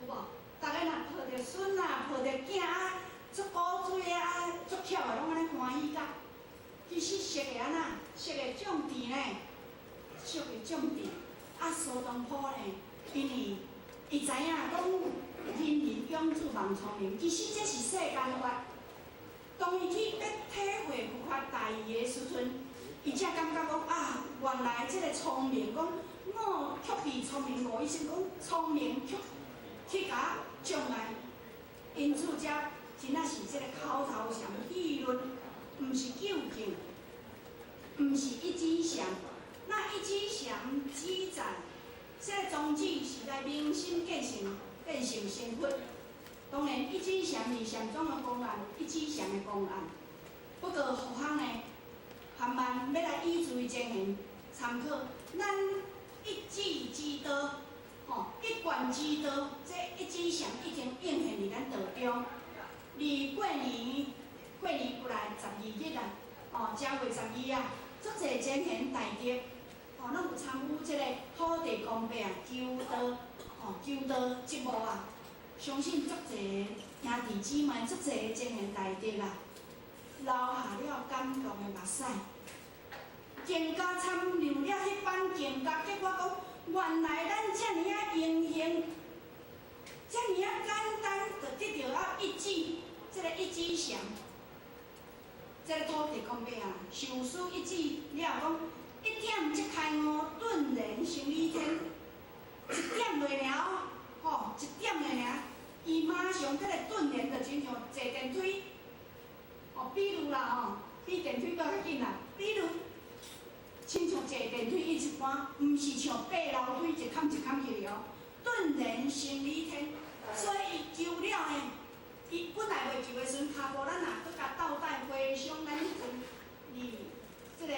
有無？逐家若抱著孫啊，抱著囝啊，足古錐啊，足巧的，攏按呢歡喜甲。其實熟會按怎？熟會種地呢，熟會種地。啊，蘇東坡呢，因為伊知影講人人擁詡望聰明，其實這是世間法。當伊去欲體會佛法大義的時陣，伊才感覺講啊，原來這個聰明，講我卻被聰明誤一生，講聰明卻去共障礙。因此，才真正是這個口頭禪議論，毋是究竟，毋是一指禪。那一指禪只在這個宗旨是來明心見性，見性成佛。當然，一指禪佇禪宗的公案，一指禪的公案。不過，佛學呢，含萬欲來依隨前賢參考，咱一指之道，吼，一貫之道，這一指禪已經應現佇咱道中。佇過年，過年過來12日啊，哦，正月十二啊，足濟前賢大德，吼，攏有參與這個土地公伯啊求道，吼，求道節目啊。相信足濟兄弟姊妹，足濟前賢大德啊，流下了感動的目屎，更加參入了彼番境界，結果講，原來咱遮爾仔榮幸，遮爾仔簡單，就得著啊一指，這個一指禪，這個土地公伯啊，受施一指了講，一點即開悟，頓然成理天，一點落爾，吼，一點爾爾，伊馬上這個頓然就親像坐電梯，哦，比如啦吼，比電梯閣較緊啦，比如親像坐電梯伊一般，毋是像爬樓梯一坎一坎去哦，頓然成理天，所以伊求了呢，伊本來袂求的時陣，跤步咱若閣共倒帶回想咱彼陣佇這個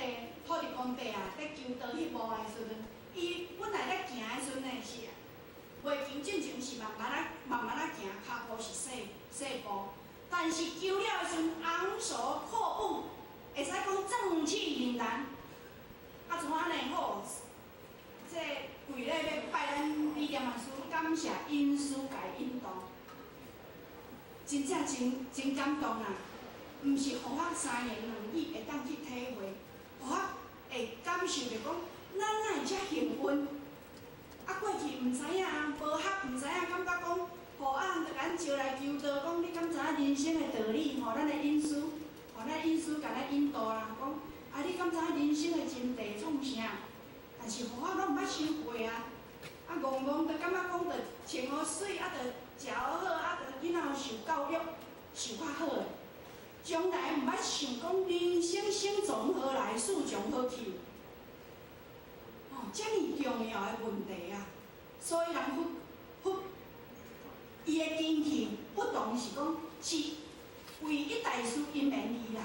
土地公伯啊，咧求道彼幕的時陣，伊本來咧行的時陣呢是袂求進前是慢慢仔慢慢仔行，跤步是細細步，但是求了的時陣，昂首闊步，會使講正氣凜然。啊，像按呢好，這跪咧欲拜咱李念法師，感謝恩師共引導，真正真真感動啊！毋是予我三言兩語會當去體會，予我會感受著講，咱哪會遮幸運？啊，過去毋知影，無學毋知影，感覺講，予啊，就共阮招來求道，講你敢知影人生的道理？吼，咱的恩師，予咱恩師共咱引導啦，講啊，你敢知影人生的真諦創啥？但是予我攏毋捌想過啊！啊，戇戇就感覺講，就穿予媠，啊，就食予好，啊，就囡仔受教育受較好的。將來毋捌想講人生生從何來，死從何去？哦，遮爾重要的問題啊！所以人佛佛伊的根器不同是講，是唯一大師因緣而來。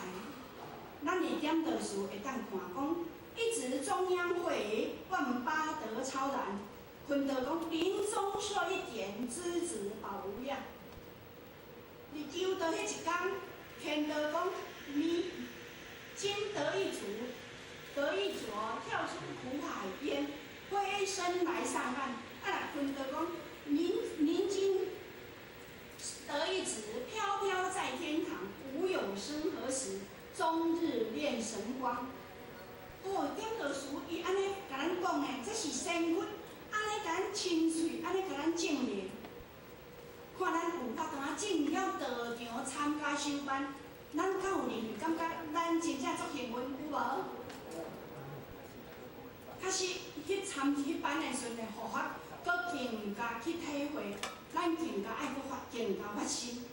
咱佇點道詞會當看講，一指中央會，萬八得超然。困道講，臨終說一點，知足寶無恙。佇求道彼一工，天道講，你今得一足，得一著，跳出苦海淵，飛身來上岸。啊，若困道講，您您今得一指，飄飄在天堂，無有生何時，終日練神光。哦，點道詞伊按呢共咱講的，這是仙佛按呢共咱親喙，按呢共咱證明。看咱有法度啊進了道場參加修班，咱敢有認為感覺咱真正足幸運有無？確實去參彼班的時陣，予我閣更加去體會，咱更加愛閣發更加發心。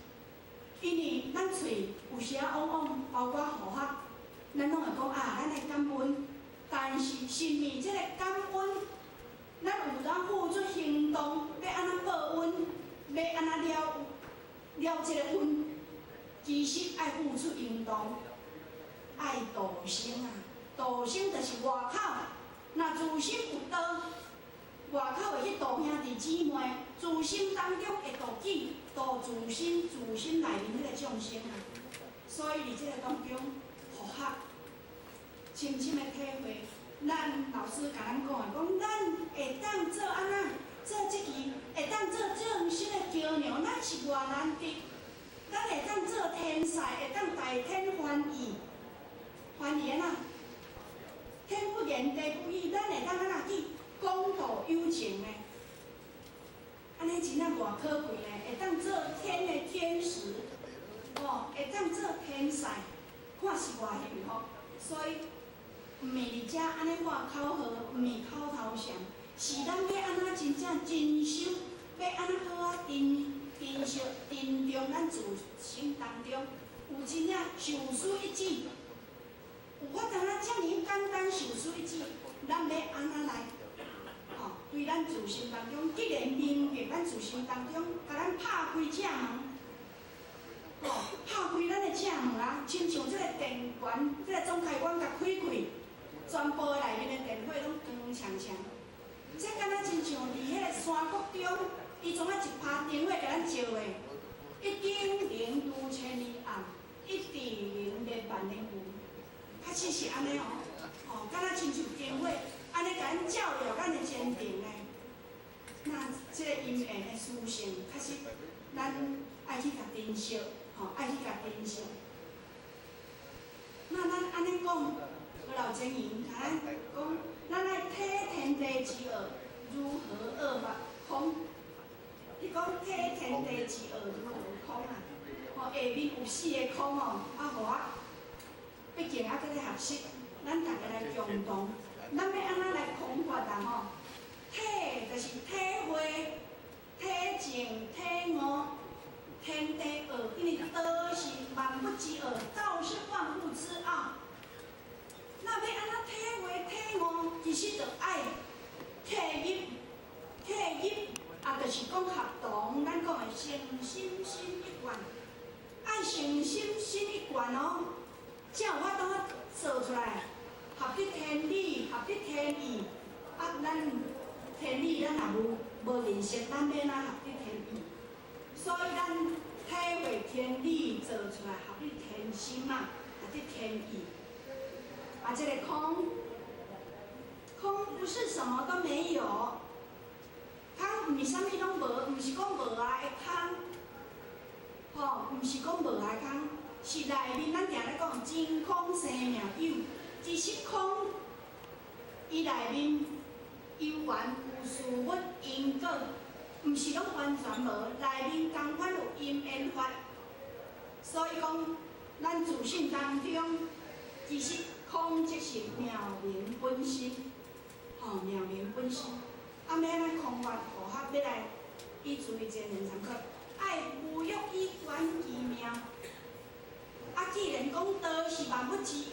因為咱喙有時仔往往包括護法，咱攏會講啊，咱會感恩，但是是毋是這個感恩，咱有當付出行動，欲按怎報恩，欲按怎了了這個恩，其實愛付出行動，愛度生啊，度生就是外口，若自心有道，外口會去度兄弟姊妹，自心當中會度己，度自心，自心內面彼個眾生啊。所以佇這個當中，予我深深的體會，咱老師共咱講的，講咱會當做按怎，做這支會當做正式的橋梁，咱是偌難得。咱會當做天使，會當代天翻譯，翻譯按怎？天不言，地不語，咱會當按怎去講道有情呢？按呢真正偌可貴呢？會當做天的天使，哦，會當做天使，看是偌幸福。所以，毋是佇遮按呢喊口號，毋是口頭禪，是咱欲按怎真正真修，欲按怎好啊珍珍惜珍重咱自身當中，有真正受施一指，有法度啊遮爾簡單受施一指，咱欲按怎來？吼，對咱自身當中，既然明白咱自身當中，共咱拍開正門，吼，拍開咱的正門啊，親像這個電源，這個總開關共開開，全部內面的電火攏光閃閃。這敢若親像佇彼個山谷中，伊創啊一拍燈火共咱照的，一燈明如千里暗，一智能滅萬年霧。確實是按呢哦，吼，敢若親像燈火，按呢共咱照耀咱的前程呢。那這個因緣的殊勝，確實咱愛去共珍惜，吼，愛去共珍惜。那咱按呢講，何老真言，共咱講，咱愛體天地之奧，如何二法空？你講體天地之奧如何空啊？吼，下面有四個空哦，啊，予我畢竟猶閣咧學習，咱逐家來共同，咱欲按怎來空法啊？吼，體就是體會、體證、體悟天地奧，因為道是萬物之奧，道是萬物之奧。那欲按怎體會體悟，其實就愛契入、契入，啊，就是講合同，咱講的誠心心一貫，愛誠心心一貫哦，才有法度做出來，合得天理，合得天意。啊，咱天理咱也無無認識，咱欲按怎合得天意？所以咱體會天理做出來合你天心啊，或者天意。啊，這個空，空不是什麼都沒有，空毋是啥物攏無，毋是講無愛的空，吼，毋是講無愛空，是內面咱定咧講真空生妙有，其實空，伊內面有緣有事物因果，毋是攏完全無，內面仝款有因緣法，所以講咱自性當中，其實空即是妙明本心，吼，妙明本心。啊，欲按怎空法和合欲來以慈悲精進參考，愛無欲以觀其妙。啊，既然講道是萬物之奧，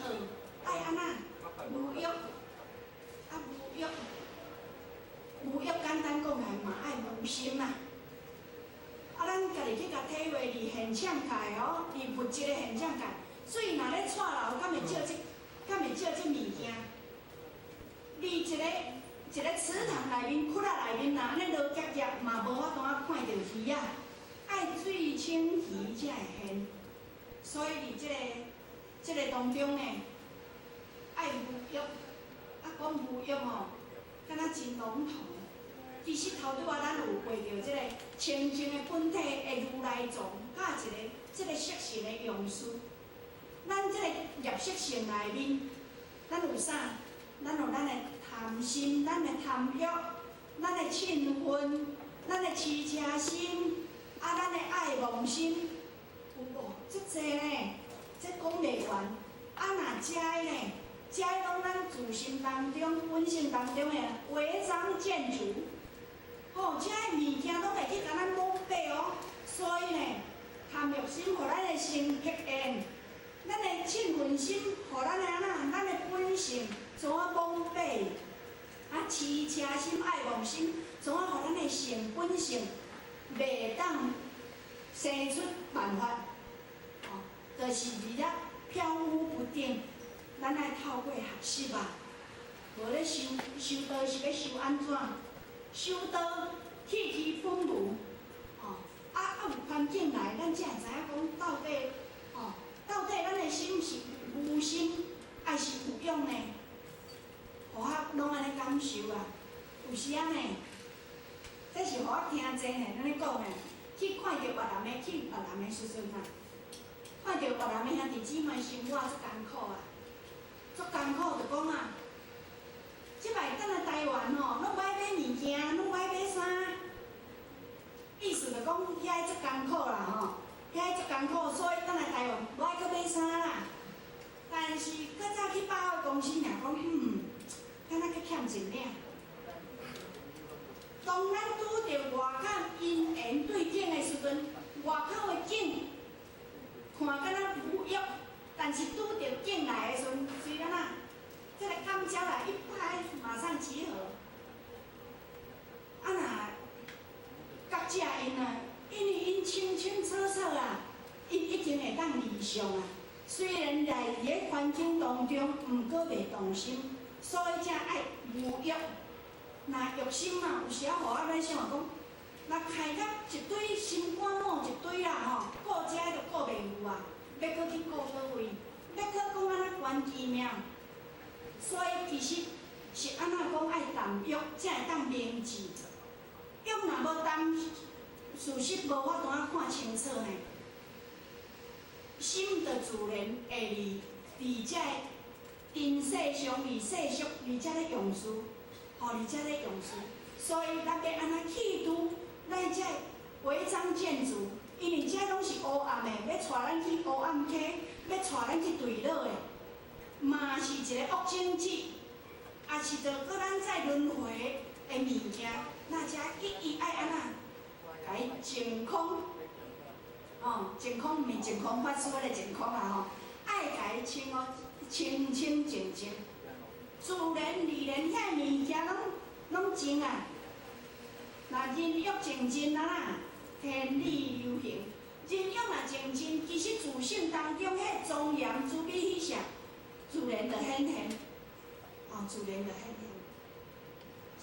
愛按怎？無欲，啊無欲，無欲簡單講來嘛愛無心啦。啊，咱家己去共體會佇現象界哦，佇物質的現象界，水若咧掣流，敢會照這？敢會照這物件？佇一個一個池塘內面，窟仔內面，若按呢落夾夾，嘛無法度仔看著魚仔。愛水清魚才會現。所以佇這個當中呢，愛無欲，啊講無欲吼，敢若真籠統。其實頭拄仔咱有畫著這個清淨的本體的如來藏，佮一個這個色身的用事。咱這個業色性內面，咱有啥？咱有咱的貪心，咱的貪欲，咱的嗔恨，咱的痴癡心，啊，咱的愛妄心，有無？足濟呢，這講袂完。啊，若這个呢，這个攏咱自心當中、本性當中的違章建築，吼，這个物件攏會去共咱蒙蔽哦。所以呢，貪欲心予咱的心黑暗，咱的嗔恨心予咱的按怎？咱的本性怎啊蒙蔽？啊，痴癡心、愛妄心，怎啊予咱的性本性袂當生出辦法？哦，就是佇遐飄忽不定。咱愛透過學習啊，無咧修修道是欲修按怎？修道去其本無，哦，啊啊有環境來，咱才會知影講到底，哦，到底咱的心是無心，抑是有欲呢？予我攏按呢感受啊，有時仔呢，這是予我聽濟呢，按呢講呢，去看著越南的，去越南的時陣啊，看著越南的兄弟姊妹生活足艱苦啊，足艱苦就講啊，這擺轉來台灣吼，攏無愛買物件，攏無愛買衫，意思就講遐足艱苦啦吼，遐足艱苦，所以轉來台灣無愛閣買衫啦。但是閣走去百貨公司，爾講，敢若閣欠一領。當咱拄著外口因緣對境的時陣，外口的境看敢若無欲，但是拄著境內的時陣，雖然啊，這個感召來一拍，馬上集合。啊若覺者𪜶啊，因為𪜶清清楚楚啊，𪜶已經會當離相啊。雖然來佇個環境當中，毋過袂動心，所以才愛無欲。若欲心啊，有時仔予我咧想講，若開甲一堆心肝寶一堆啦吼，顧這就顧袂有啊，欲閣去顧佗位？欲閣講按怎觀其妙？所以其實是按怎講愛淡欲，才會當明智。欲若無淡，事實無法度仔看清楚呢。心就自然會佇這個塵世上，佇世俗，佇遮咧用事，吼，佇遮咧用事。所以咱欲按怎去除咱這違章建築？因為這攏是烏暗的，欲帶咱去烏暗溪，欲帶咱去墜落的，嘛是一個惡種子，也是著閣咱再輪迴的物件。那遮一一愛按怎？共伊淨空，哦，淨空毋是淨空法師迄個淨空啊吼，愛共伊清哦，清清淨淨，自然而然遐物件攏攏淨啊。若人欲淨盡啊啦，天理流行。人欲若淨盡，其實自性當中彼個莊嚴慈悲喜捨，自然就顯現，哦，自然就顯現。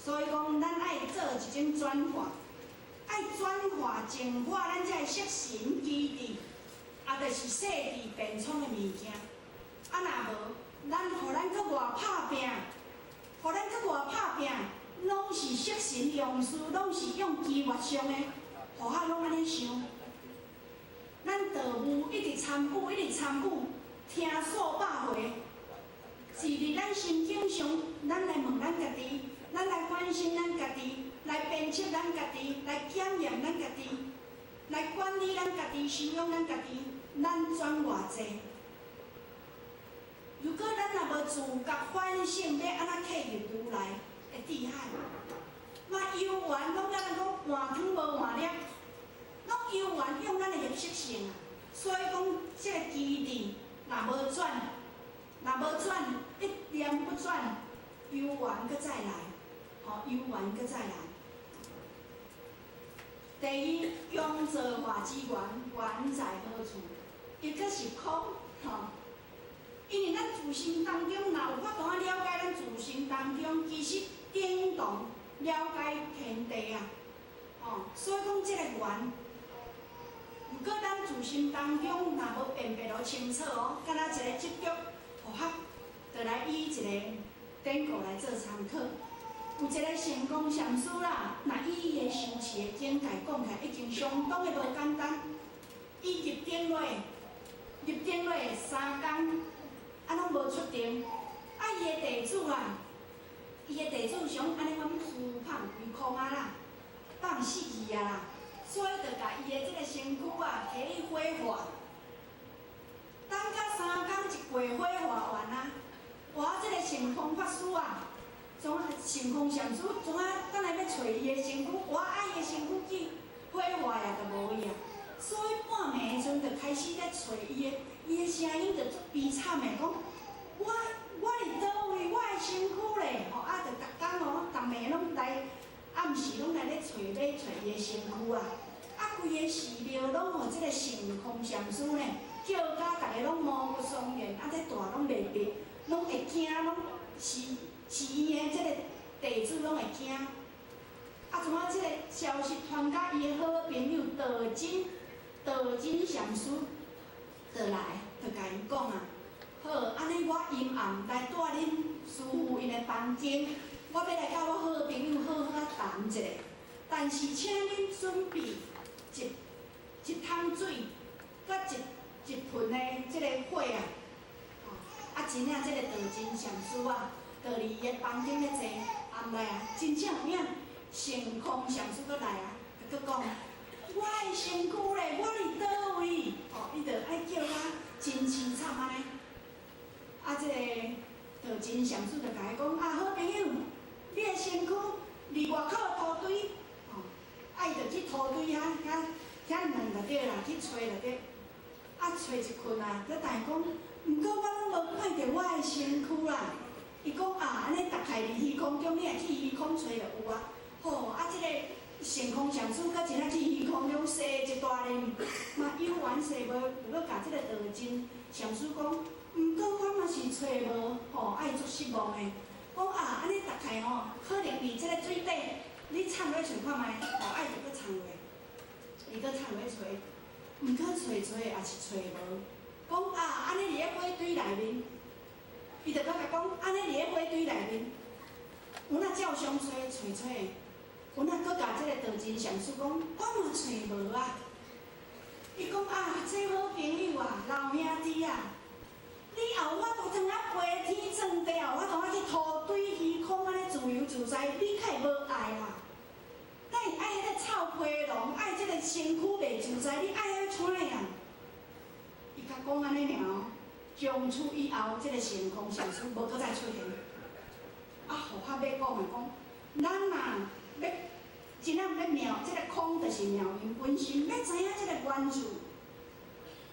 所以講，咱愛做一種轉化，愛愛轉化淨化，咱才會色神機智，啊，就是細緻便聰的物件。啊，若無，咱予咱閣外拍拚，予咱閣外拍拚，攏是色神用事，攏是用機緣上的，予較攏按呢想。咱道務一直參與，一直參與，聽數百回，是佇咱心境上，咱來問咱家己，咱來反省咱家己，來鞭策咱家己，來檢驗咱家己，來管理咱家己，修養咱家己，咱轉偌濟？如果咱若無自覺反省，欲按怎契入如來的智海，嘛猶原攏敢若講換湯無換粒，攏猶原用咱的業習性啊。所以講，這个機智若無轉，若無轉，一念不轉，猶原閣再來，吼，猶原閣再來。第二，強造化之源，源在何處？伊閣是空，吼。因為咱自心當中，若有法度仔了解咱自心當中，其實等同了解天地啊，吼。所以講這个緣，如果咱自心當中若無辨別得清楚哦，敢若一个執著，和合，就來以一個典故來做參考。有一个成功禪師啦，若以伊的修持的境界講起來，已經相當的無簡單。伊入定落，入定落3工，啊，攏無出定。啊，伊的弟子啊，伊的弟子想按呢款虛放虛空啊啦，放死去啊啦，所以就共伊的這个身軀啊，提去火化。等到3工一過火化完啊，哇！這个性空法師啊，怎啊性空禪師怎啊等來欲揣伊的身軀，我愛伊的身軀去火化也就無去啊。所以半暝的時陣就開始咧揣伊的，伊的聲音就足悲慘的，講我佇佗位，我的身軀咧，吼啊！就逐工哦，逐暝攏來暗時攏來咧揣欲揣伊的身軀啊！啊，規个寺廟攏予這个性空禪師呢，叫甲逐个攏毛骨悚然，啊，這大攏袂別，攏會驚，攏是是伊的這个弟子攏會驚。啊，怎啊？這个消息傳甲伊的好朋友道真，道真禪師就來，就共伊講啊，好，按呢我陰暗來蹛恁師父𪜶的房間，我欲來佮我好朋友好好仔談一下，但是請恁準備一桶水，佮一盆的這个火啊，吼，啊，真正這个道真禪師啊，就佇伊的房間咧坐，暗來啊，真正有影，性空禪師閣來啊，就閣講，我的身軀咧，我佇佗位？吼，伊就愛叫甲真凄慘按呢。啊，這个道真禪師就共伊講，啊，好朋友，你的身軀佇外口的土堆，吼，啊，伊就去土堆遐遐遐卵就對啦，去揣就對。啊，揣一困啊，閣但伊講，毋過我攏無看著我的身軀啦。伊講啊，按呢大概佇虛空中，你若去虛空揣就有啊。吼，啊，這個性空禪師閣真正去虛空中踅一大輪，嘛猶原踅無，就閣共這個道真禪師講，毋過我嘛是揣無，吼，啊伊足失望的。講啊，按呢大概吼，可能佇這個水底，你藏落揣看覓，吼，啊伊就閣藏落，伊閣藏落揣，毋過揣揣也是揣無。講啊，按呢佇咧火堆內面，伊就閣共講，按呢佇咧火堆內面，有哪照相揣揣揣，有哪閣共這個道真禪師講，我嘛揣無啊。伊講啊，這好朋友啊，老兄弟啊，你有法度通啊飛天鑽地，有法度啊去土堆虛空按呢自由自在，你較會無愛啦？咱會愛彼个臭皮囊，愛這个身軀袂自在，你愛彼創啊？伊共講按呢爾哦，從此以後，這个性空禪師無閣再出現。啊，佛法欲講的講，咱若欲真正欲妙，這个空就是妙音本心，欲知影這个源處，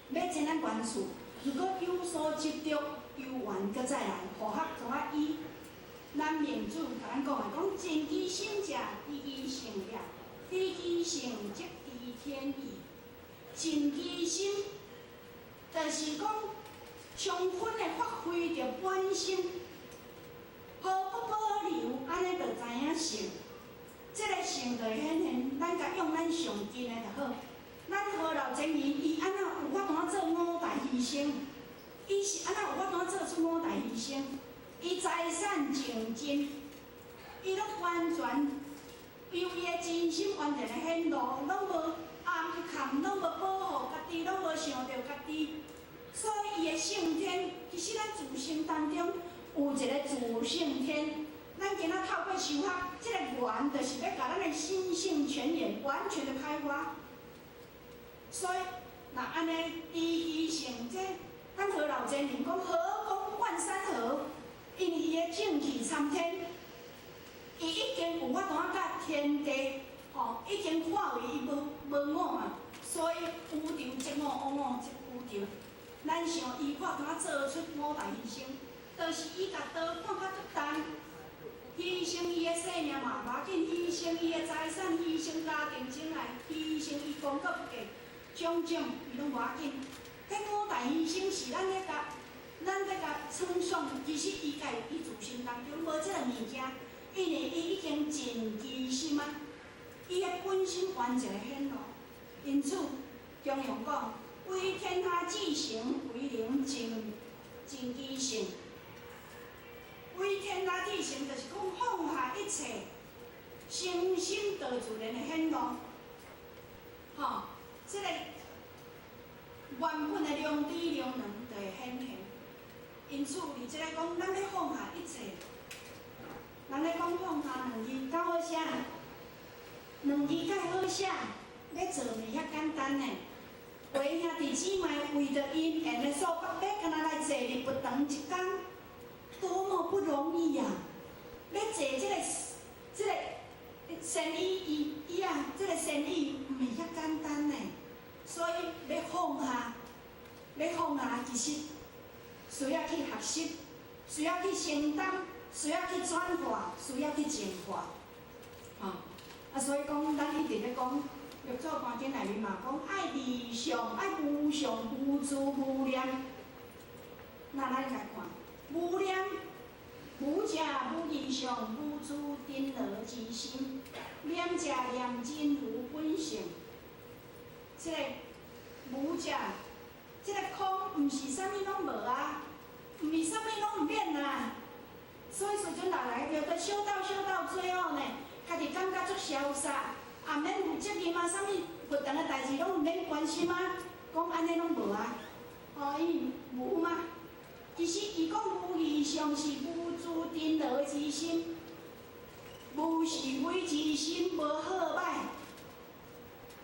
欲知影源處。如果有所執著，猶原閣再來，佛學怎啊以咱明主共咱講的，講盡其心者，知其性也；知其性，則知天意。盡其心，就是講充分的發揮著本心，毫不保留，按呢就知影性。這个性就會顯現，咱共用咱上近的就好。咱何老真言，伊按怎有法度做五大犧牲？伊是按怎有法度做出五大犧牲？伊財產淨盡，伊攏完全由伊的真心完全的顯露，攏無掩藏，攏無保護家己，攏無想著家己。所以伊的勝天，其實咱自性當中有一个自性天。咱今仔透過修學，這个緣就是欲共咱的心性泉源完全的開發。所以，若按呢，伊犧牲這，咱何老真人講何功灌山河，因為伊的正氣參天，伊已經有法度佮天地，吼，已經化為伊無無我嘛，所以有場即我，無我即有場。咱想伊法度做出五大犧牲，就是伊共刀看較足重，犧牲伊的性命嘛無要緊，犧牲伊的財產，犧牲家庭情愛，犧牲伊功過不計，種種伊攏無要緊。這五大犧牲是咱咧共，咱咧共稱頌，其實伊家伊自身當中無這个物件，因為伊已經盡其心啊，伊的本心完全顯露。因此，中庸講，為天下至誠，唯能盡盡其性。為天下至誠，就是講放下一切，誠心道自然的顯露。吼，這个原本的良知良能就會顯現。因此，佇這个講，咱欲放下一切，人咧講放下兩字，敢好寫？兩字蓋好寫，欲做袂遐簡單呢。為兄弟姊妹為著因緣的束縛，欲干焦來坐佇佛堂一工，多麼不容易啊！欲坐這个善意伊伊啊，這个善意毋是遐簡單呢。所以欲放下，欲放下，其實需要去學習，需要去承擔，需要去轉化，需要去淨化。吼，啊，所以講，咱一直咧講。六祖壇經內面嘛講，愛離相，愛無相、無住、無念。那咱來看，無念，無者無異相，無住塵勞之心，念者念真如本性。這个無者，這个空，毋是啥物攏無啊，毋是啥物攏毋免啊。所以時陣來來，著修道修到最後呢，家己感覺足瀟灑。也免負責任啊，啥物佛堂的代誌攏毋免關心啊，講按呢攏無啊，哦，伊無嗎？其實伊講無異相是無住塵勞之心，無是非之心，無好歹。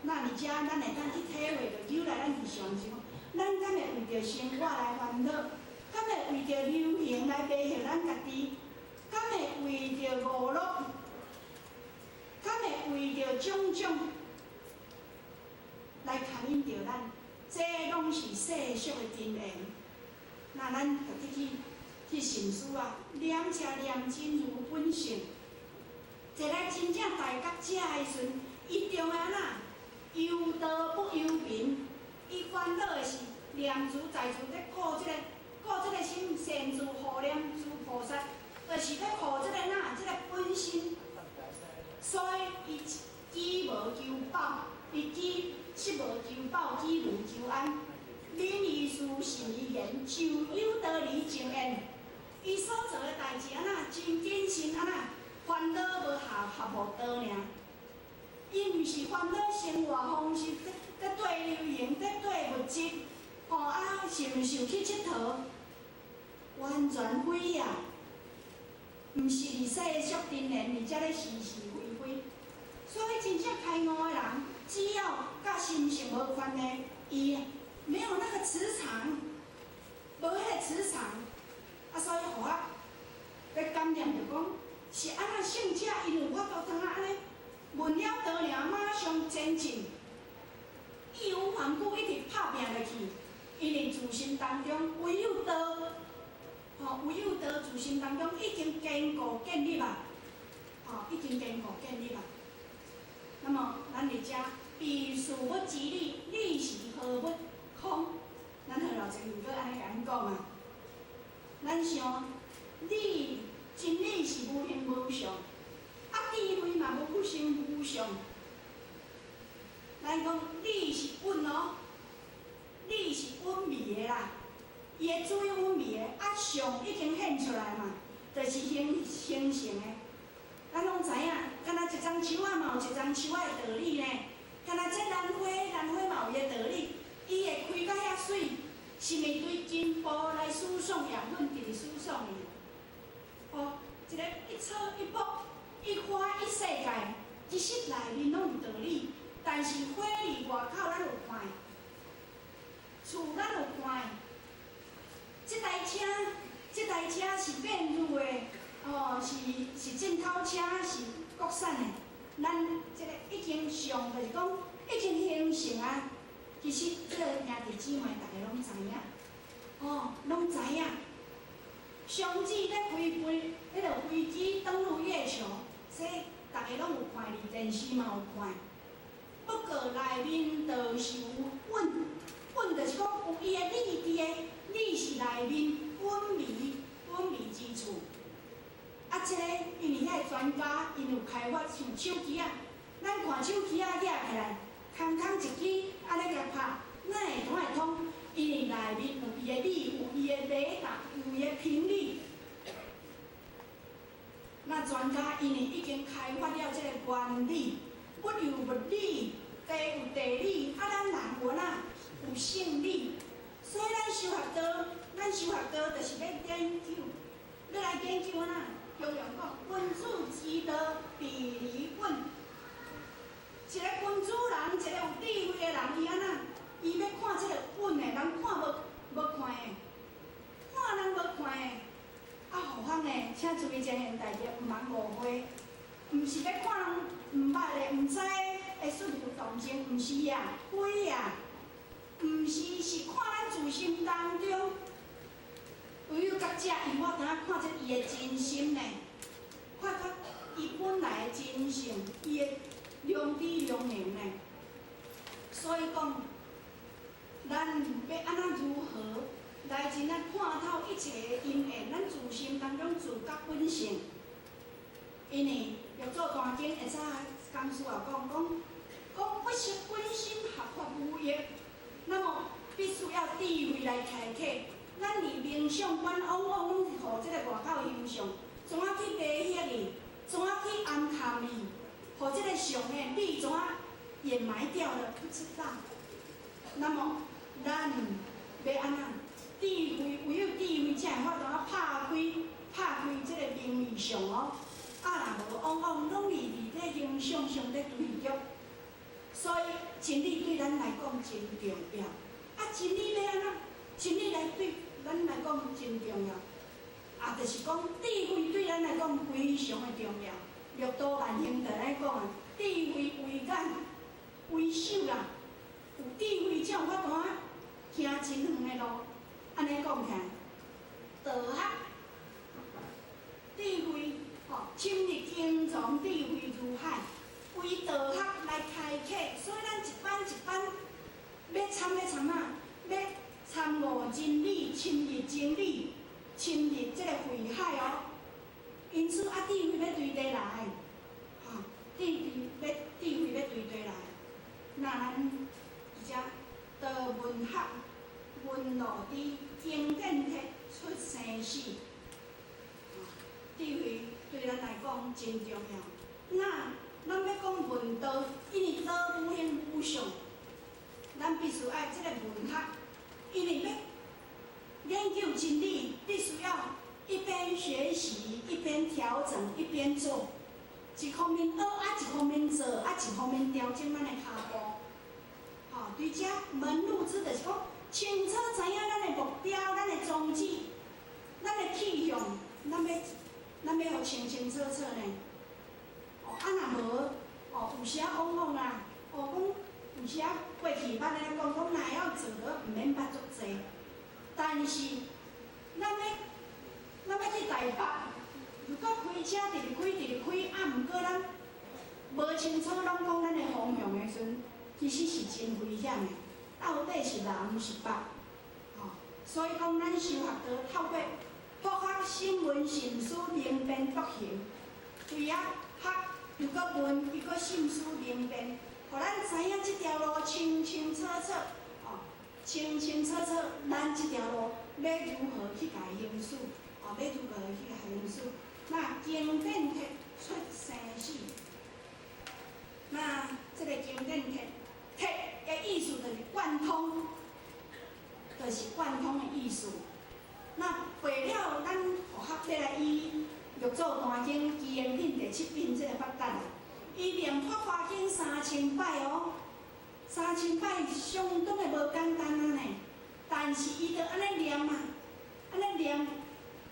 那佇遮，咱會當去體會著，由來咱日常生活，咱敢會為著生活來煩惱？敢會為著流行來迷惑咱家己？敢會為著娛樂？敢會為著種種來牽引著咱？這攏是世俗的根源。那咱就去去尋思啊，念者念真如本性。一個真正大覺者的時陣，伊就按怎？憂道不憂貧，伊煩惱的是念茲在茲咧顧這个顧這个心，善自護念諸菩薩，就是咧護這个哪？這个本心。所以伊飢無求飽，伊飢食無求飽，飢無求安。敏於事，慎於言，就有道理靜緣。伊所做的代誌按怎真謹慎，按怎煩惱無合合無道爾。伊毋是煩惱生活方式，佇綴流行，佇綴物質，吼啊，是毋是有去𨑨迌？完全非啊！毋是佇世俗根緣，佇遮咧是是非非。所以真正開悟的人，只要佮心性無關係，伊沒有那個磁場，無彼个磁場，啊，所以予我咧感念著講，是按怎聖者伊有法度通啊按呢問了道爾，馬上前進，義無反顧，一直拍拚落去。因為自心當中唯有道，吼，唯有道自心當中已經堅固建立啊，吼，已經堅固建立啊。那麼，咱佇遮彼事物之理，理是何物空？咱何老前面閣按呢共咱講啊。咱想理真理是無形無相，啊，智慧嘛無形無相。咱講理是穩哦，理是穩味的啦，伊的水穩味的，啊相已經現出來嘛，就是形成的。咱攏知影，敢若一欉樹仔嘛有一欉樹仔的道理呢。敢若這蘭花，蘭花嘛有伊的道理，伊會開甲遐媠，是毋是對根部來輸送養分，直直輸送去？哦，一个一草一木，一花一世界，其實內面攏有道理。但是花佇外口咱有看的，厝咱有看的，這台車是變入的，哦，是進口車，是國產的。咱這个已經上，就是講已經形成啊。其實這個兄弟姊妹逐家攏知影，哦，攏知影。雙子咧飛，彼个飛機登陸月球，這逐家攏有看佇電視嘛有看。不過內面就是有穩，穩就是講有伊的理佇个，理是內面穩味，穩味之處。啊，這個因為遐个專家𪜶有開發像手機仔，咱看手機仔舉起來，空空一支，按呢共拍，哪會通會通？因為內面有伊的理，有伊的雷達，有伊的頻率。那專家𪜶已經開發了這个原理，物有物理，地有地理，啊，咱人有哪有性理，所以咱修學道，咱修學道就是欲研究，欲來研究按怎？雄陽講，君子之道，敝履穩。一個君子人，一個有智慧的人，伊按怎？伊欲看這个穩的，人看無看的，看人無看的。啊，何況呢？請注意這件代誌，毋通誤會，毋是欲看人毋捌的、毋知的出入動靜，毋是啊，非啊，毋是，是看咱自心當中。唯有覺者，伊有法度看出伊的真心呢，看出伊本來的真性，伊的良知良能呢。所以講，咱欲按怎如何來真正看透一切的因緣，咱自心當中自覺本性。因為六祖壇經會早講師也講，講不識本心合法無益，那麼必須要智慧來開啟。咱佇冥想觀，往往攏是予這个外口形象，怎仔去迷惑伊，怎仔去暗藏伊，予這个相的理怎仔掩埋掉了，不知道。那麼咱欲按怎？智慧唯有智慧才會法度拍開這个名義相哦。啊，若無，往往攏是佇咧形象上咧追逐。所以真理對咱來講真重要。啊，真理欲按怎？真理來對咱來講真重要。啊，就是講智慧對咱來講非常的重要。六度萬行就來講啊，智慧為眼為手啦，有智慧才有法度啊行真遠的路。按呢講起來，道學智慧吼，深入經藏智慧如海，為道學來開啟，所以咱一班一班欲參欲參啊，欲參悟真理，深入真理，深入這个慧海哦。因此啊，智慧欲對地來，吼，智慧欲對地來，那咱佇遮道聞學，聞路知，經典鐵出生死。智慧對咱來講真重要。那咱欲講聞道，因為道無形無相，咱必須愛這个聞學，因為欲研究真理，必須要一邊學習，一邊調整，一邊做。一方面學啊，一方面做，啊，一方面調整咱的跤步。吼，對這門路之就是講，清楚知影咱的目標、咱的宗旨、咱的去向，咱欲予清清楚楚呢。哦，啊若無，哦，有時仔往往啦，哦講有時仔過去捌按呢講，講若會曉做，都毋免捌足濟。但是，咱欲去台北，如果開車直直開直直開，啊，毋過咱無清楚攏講咱的方向的時陣，其實是真危險的。到底是南是北？吼，所以講咱修學道透過博學深聞慎思明辨篤行，對啊學又閣問，伊閣心思明辨，予咱知影這條路清清楚楚，哦，清清楚楚，咱這條路欲如何去共行使，哦，欲如何去共行使？那經典鐵出生死，那這个經典鐵鐵的意思就是貫通，就是貫通的意思。那背了咱佛學欲來依六祖壇經莊嚴品第七品這个法界啊，伊念《法華經》三千擺哦，三千擺相當的無簡單啊呢。但是伊就按呢念啊，按呢念，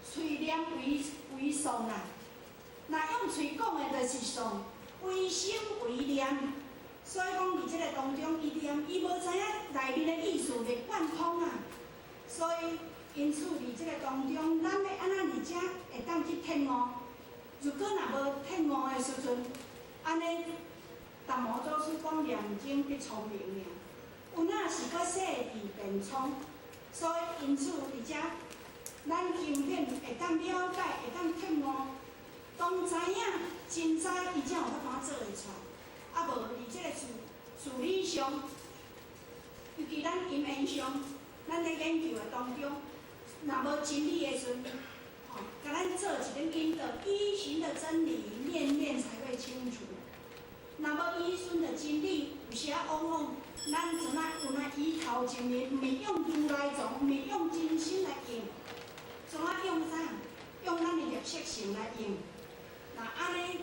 喙念為為誦啦。若用喙講的，就是誦，為心為念。所以講，佇這个當中，伊念，伊無知影內面的意思袂貫通啊。所以，因此佇這个當中，咱欲按怎佇遮會當去徹悟？如果若無徹悟的時陣，按呢，達摩祖師講念經必聰明爾，有哪是閣細智便聰？所以，因此佇遮，咱經典會當了解，會當徹悟，當知影真知，伊才有法度做會出來。啊，無佇這个事事理上，尤其咱因緣上，咱咧研究的當中，若無真理的時陣，吼，共咱做一個引導，依循的真理，念念才會清楚。若無依循的真理，有時仔往往咱怎啊有那以頭前面，毋是用如來藏，毋是用真心來用，怎啊用啥？用咱的業識性來用。若按呢，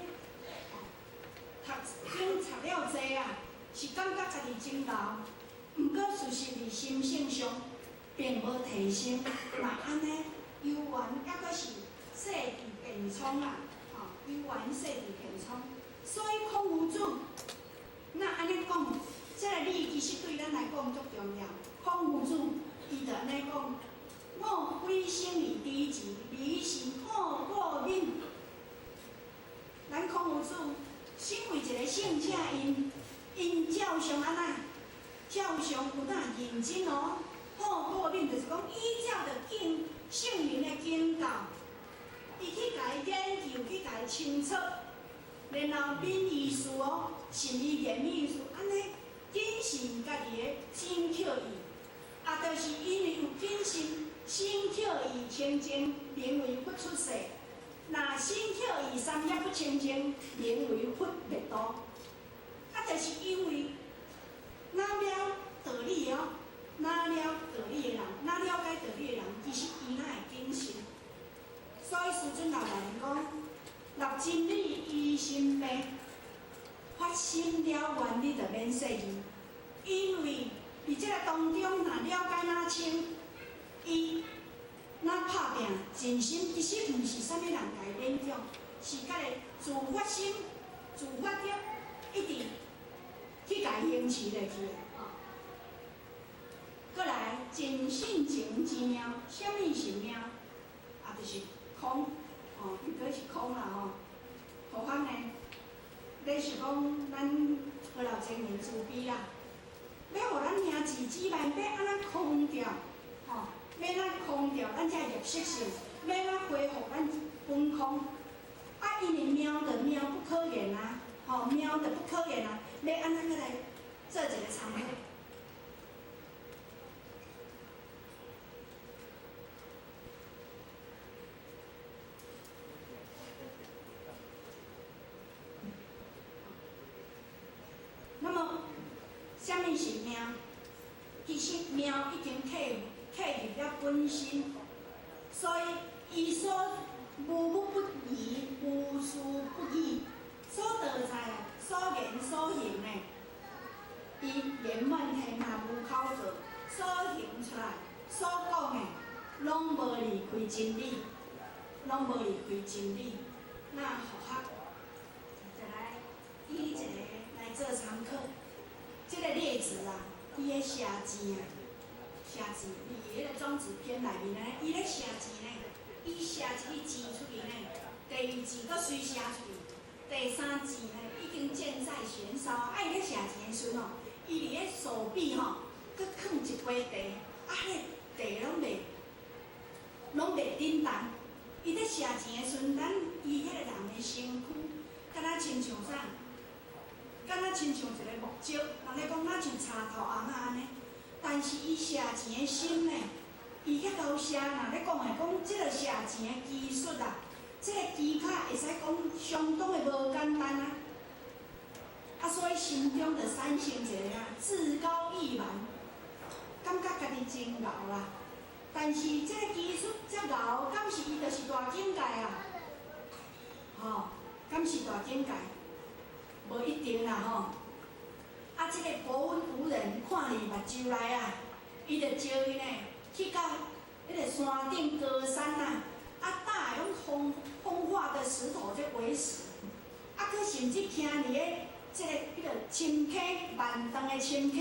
讀經讀了濟啊，是感覺家己真𠢕，毋過事實佇心性上並無提升。若按呢，猶原猶閣是細智便聰啊，吼，猶原細智便聰。所以孔夫子，若按呢講，這个理其實對咱來講足重要。孔夫子伊就按呢講：我非生而知之，而是好過敏。咱孔夫子身為一个聖者，𪜶照常按怎？照常有哪認真哦。好過敏就是講依照著經聖人的經教，伊去共伊研究，去共伊清楚，然後敏意思哦，信伊言意思，按呢謹慎家己的精巧意，啊，就是因為有謹慎，身口意清淨，名為佛出世。若身口意三業不清淨，名為佛滅度。啊，就是因為若了道理哦，若了道理的人，若了解道理的人，其實伊若會謹慎。所以師尊老人講，立真理依心病，發心了願，你就免說伊。因為佇這個當中，若了解若深，伊若拍拚盡心，其實毋是啥物人共伊勉強，是家己自發心、自發的，一直去共伊行持落去的。閣來，盡性情之妙，啥物是妙？啊，就是空，哦，伊閣是空啦吼。何況呢？你是講咱何老真言慈悲啦，欲予咱兄弟姊妹欲按怎空掉，吼，欲按怎空掉咱這業識性，欲按怎恢復咱本空。啊，因為妙的妙不可言啊，吼，妙的不可言啊，欲按怎閣來做一個參考？那麼，啥物是妙？其實妙已經契契入了本身，所以伊所無物不疑，無事不語，所得在所言所行的，伊言滿天下無口過，所行出來所講的，攏無離開真理，攏無離開真理。那佛學就來以一個來做參考，這個例子啊，伊咧寫字啊，寫字，佇彼個莊子篇內面呢，伊咧寫字呢，伊寫一个字出去呢，第二字閣隨寫出去，第三字呢已經箭在弦上，啊，伊咧寫字的時陣哦，伊佇咧手臂吼，閣囥一杯茶，啊，彼個茶攏袂振動。伊咧寫字的時陣，咱伊彼個人的身軀，敢若親像啥？敢若親像一个木石，人咧講若像柴頭尪仔按呢。但是伊射箭的心呢，伊遐𠢕射，若咧講的講，這个射箭的技術啊，這个技巧會使講相當的無簡單啊。啊，所以心中就產生一个啊志高意滿，感覺家己真𠢕啦。但是這个技術遮𠢕，敢是伊就是大境界啊？吼，敢是大境界？無一定啦吼。啊，這个薄雲夫人看佇目睭內啊，伊就招伊呢去到彼个山頂高山啊，啊，搭的攏風風化的石頭這為石，啊，閣甚至徛佇咧這个彼个深坑萬丈的深坑，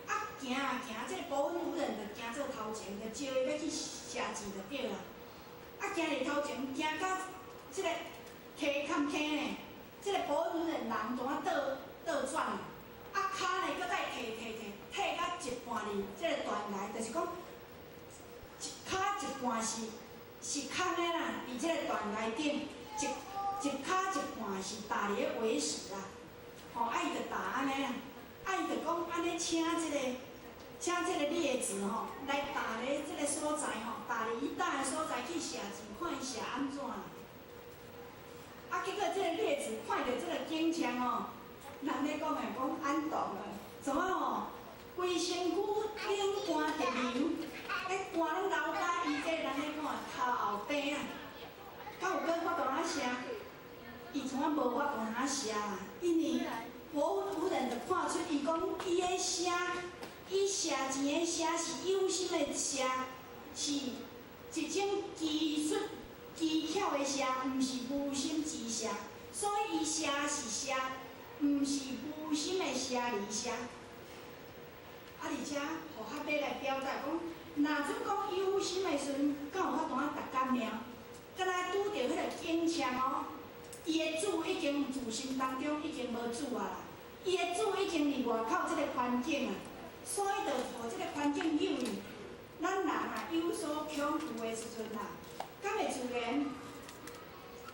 啊，行啊行，這个薄雲夫人就行做頭前，就招伊欲去射箭就對啦。啊，行佇頭前，行到這个溪坎坑呢，這个薄雲夫人人怎啊倒倒轉啊？啊，跤呢，閣再退退退，退到一半佇這个斷崖，就是講一跤一半是空的啦，佇這個斷崖頂，一跤一半是踏佇咧危石啊。吼，啊伊就踏按呢啊，啊伊就講按呢請這个獵子吼來踏咧這个所在吼，踏佇伊踏的所在去射箭，看伊射按怎。啊，結果這个獵子看著這个景象吼，人咧講的講按動啊，怎啊吼？規身軀冷汗直流，咧汗攏流甲伊這人咧講的頭後邊啊，敢有閣法度通射？伊怎啊無法度通射啊？因為薄雲夫人就看出伊講伊的射，伊射箭的射是有心的射，是一種技術技巧的射，毋是無心之射，所以伊射是射，毋是無心的射而射。啊，而且予較欲來表達講，若準講有心的時陣，敢有法度仔逐工瞄？敢若拄著彼个景象哦，伊的主已經自心當中已經無主啊啦，伊的主已經佇外口這个環境啊，所以就予這个環境誘伊。咱人啊有所恐懼的時陣啊，敢會自然？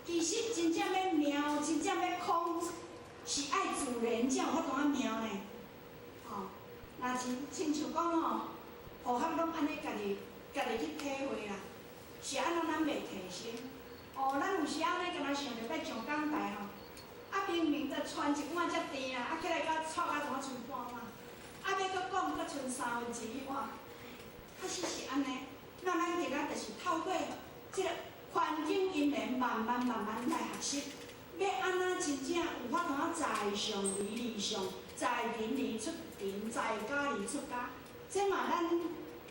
其實真正欲瞄，真正欲空，是愛自然才有法度仔瞄呢。吼，若親像講吼，予較攏按呢家己去體會啦，是按怎咱袂提升？哦，咱有時按呢，敢若想著欲上講台吼，啊明明就穿一碗遮甜啊，啊起來甲臭甲怎啊賰半碗，啊欲閣講閣賰三分之一碗，確實是按呢。那咱今仔就是透過這个環境因緣，慢慢慢慢來學習，欲按怎真正有法度仔在上而離上，在人而出人，在家而出家。這嘛咱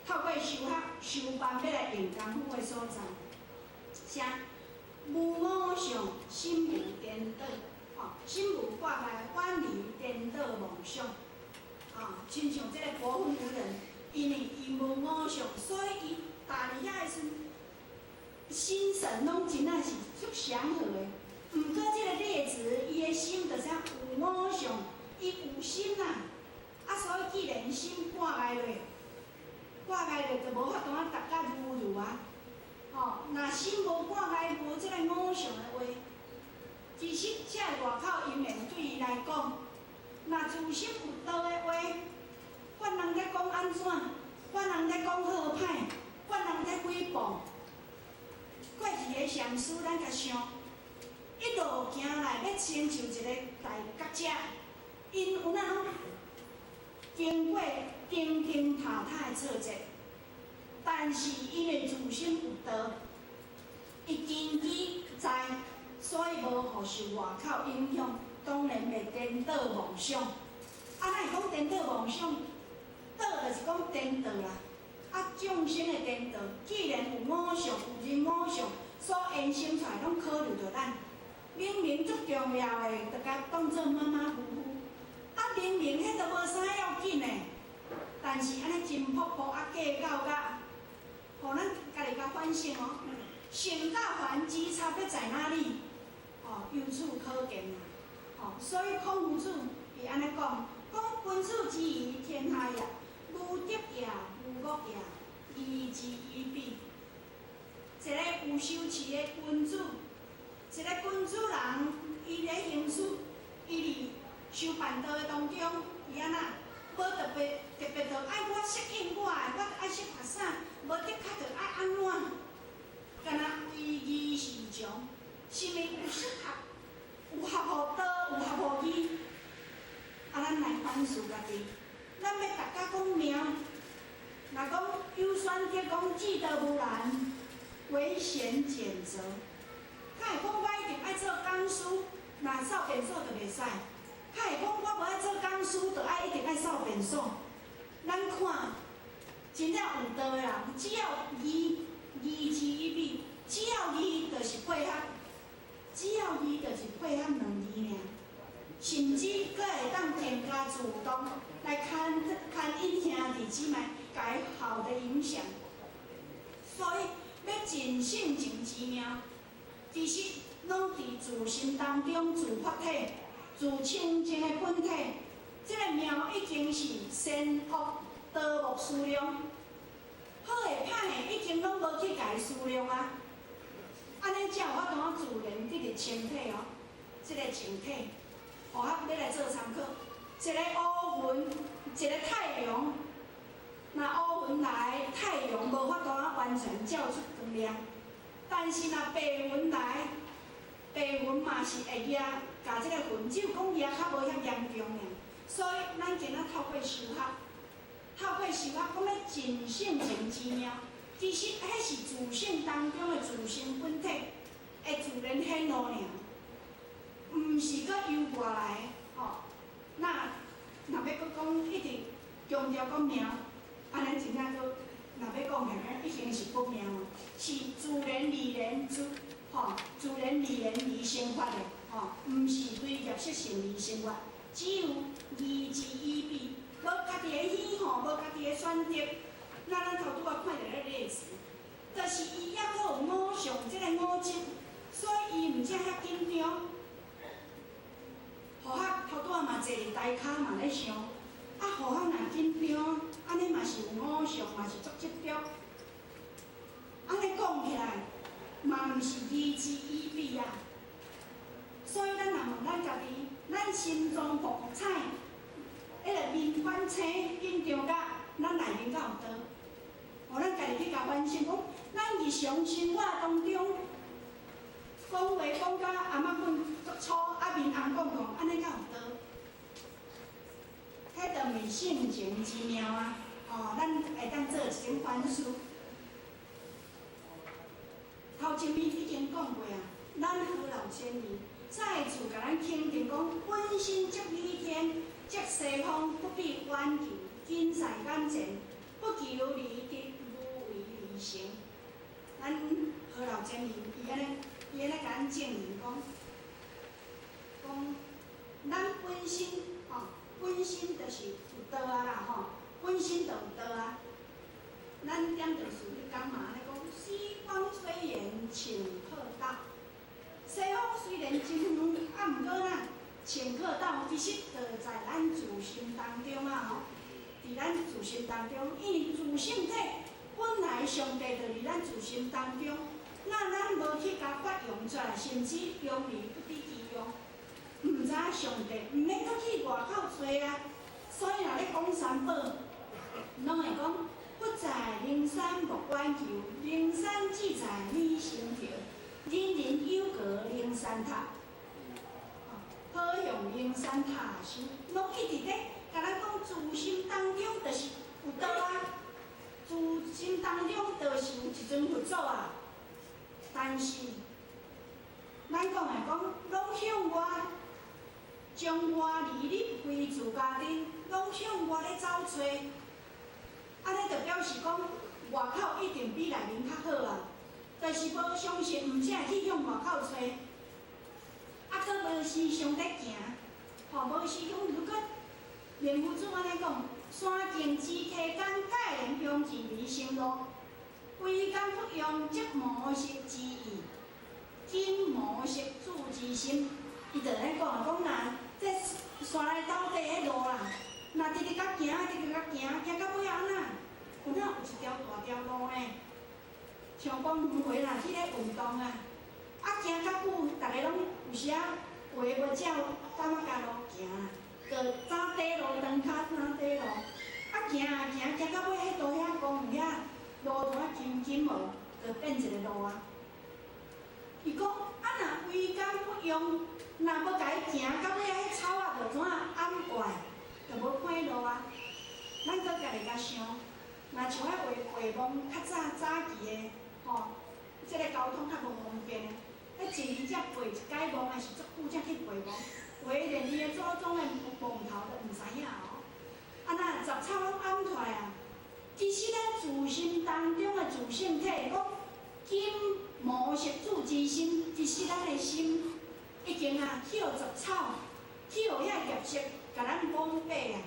透過修學修辦欲來用功夫的所在。啥？無我相，心無顛倒，吼，心無掛礙，遠離顛倒妄想。啊，親像這个薄雲夫人，因為伊無我相，所以伊踏佇遐的時陣，心神攏真正是足祥和的。毋過這个獵子，伊的心就是有我相，伊有心啊，啊，所以既然心掛礙落，掛礙落就無法度仔逐甲如如啊。吼，若心無掛礙，無這个我相的話，其實這个外口因緣對伊來講，若自心有道的話，管人咧講按怎，管人咧講好歹，管人咧誹謗，過去的禪師咱較想，一路行來欲成就一个大覺者，𪜶有哪攏經過釘釘塔塔的挫折，但是因為自心有道，伊根基在，所以無予受外口影響，當然袂顛倒妄想。啊，咱會講顛倒妄想，倒就是講顛倒啦。啊，眾生的顛倒，既然有我相，有人我相，所衍生出來攏考慮著咱。明明足重要的，就共當做馬馬虎虎。啊，明明彼都無啥要緊的，但是按呢真樸樸啊計較甲，予咱家己共反省哦。聖甲凡之差別在哪裡？哦，由此可見啊。哦，所以孔夫子伊按呢講，講君子之儀天下也，無德也，無惡也，義之以比。一個有修持的君子，一個君子人，伊咧行事，伊佇修辦道的當中，伊按怎？無特別特別著愛我適應我的，我愛適合啥？無的確著愛按怎？敢若唯義是從，是毋有適合，有合乎道，有合乎義。啊，咱來反思家己，咱欲逐工講妙，若講有選擇講智多無難，唯賢揀擇。較會講我一定愛做講師，若掃便所就袂使。較會講我無愛做講師，就愛一定愛掃便所。咱看，真正有道的人，只要義，義之以比，只要義就是配合，只要義就是配合兩字爾，甚至閣會當更加主動來牽牽引兄弟姊妹，共伊好的影響。所以欲盡性情之妙，其實攏佇自心當中自法體、自清淨的本體。這個妙已經是善惡多無思量，好的歹的已經攏無去共伊思量啊。按呢才有法度自然得佇清體哦，這個淨體，予我欲來做參考。一個烏雲，一個太陽，若烏雲來，太陽無法度完全照出光亮。但是若白雲來，白雲嘛是會壓，共這個雲，只有講壓較無遐嚴重爾。所以咱今仔透過修學，透過修學，講欲盡性情之妙，其實彼是自性當中的自性本體，會自然顯露爾，毋是閣由外來的吼。那若欲閣講一直強調講妙，按呢真正閣若欲講起來，已經是不妙，是自然而然自吼，自然而然而生發的吼，毋是對業識性而生發。只有義之以比，無家己的喜好，無家己的選擇。那咱頭拄仔看著咧例子，就是伊猶閣有五相，這個五執，所以伊毋才遐緊張。和合頭拄仔嘛坐佇台跤嘛咧想，啊，和合若緊張，按呢嘛是有五相，嘛是足執著。按呢講起來，嘛毋是義之以比啊。所以咱若問咱家己，咱心臟噗噗彩，彼个面管青緊張甲咱內面敢有道？予咱家己去共反省，講咱日常生活當中，講話講甲頷仔棍足粗，啊面紅摃摃，按呢敢有道？彼就毋是性情之妙啊！哦，咱會當做一種反思。頭前面已經講過啊，咱何老仙人再次共咱肯定講，本身即理天，即西方不必遠求，近在眼前，不求而得，無為而成。咱何老仙人伊按呢，伊按呢共咱證明講，講咱本身吼，本身就是有道啊啦吼，本身就有道啊。咱點著事彼工嘛按呢講，西方雖遠，頃刻到。西方雖然真遠，啊，毋過啦，頃刻到，其實就在咱自心當中啊吼，佇咱自心當中，因為自性體本來上帝就佇咱自心當中，那咱無去共發揚出來，甚至用而不知其用，毋知上帝，毋免閣去外口揣啊。所以若咧講三寶，攏會講佛在靈山莫遠求，靈山只在你心頭，人人有格靈山塔，好向靈山塔修，攏一直咧共咱講自心當中就是有道啊，自心當中就是有一尊佛祖啊。但是，咱講來講，攏向外，將外而入，歸自家陣，攏向外咧走揣，按呢就表示講外口一定比內面較好啊。但是無相信，毋才會去向外口揣，啊，閣無時常咧行，吼，無時常如果蓮佛祖按呢講，山徑之溪間，蓋然向前而成路，唯甘不用則模式之意，今模式主之心。伊就按呢講，講若這山內斗底彼路啦，若直直共行，直直共行，行到尾按怎？有哪有一條大條路呢？像講黃回若去咧運動啊，啊行較久，逐个攏有時仔画無照感覺共路行啦，就早短路長跤長短路，啊行啊行，行到尾彼度遐公園遐路途仔金金無，就變一个路啊。伊講啊，若為工不用，若無共伊行到尾仔，彼草仔就怎啊掩蓋，就無看路啊。咱閣家己共想，若像彼畫畫夢較早早期的吼，這个交通較無方便的，彼一年才爬一擺夢，抑是足久才去爬夢，爬連伊的祖宗的夢頭都毋知影哦。啊，若雜草攏掩出來啊，其實咱自心當中的自性體，講金無色住之心，其實咱的心已經啊去予雜草，去予遐業色，共咱蒙蔽啊。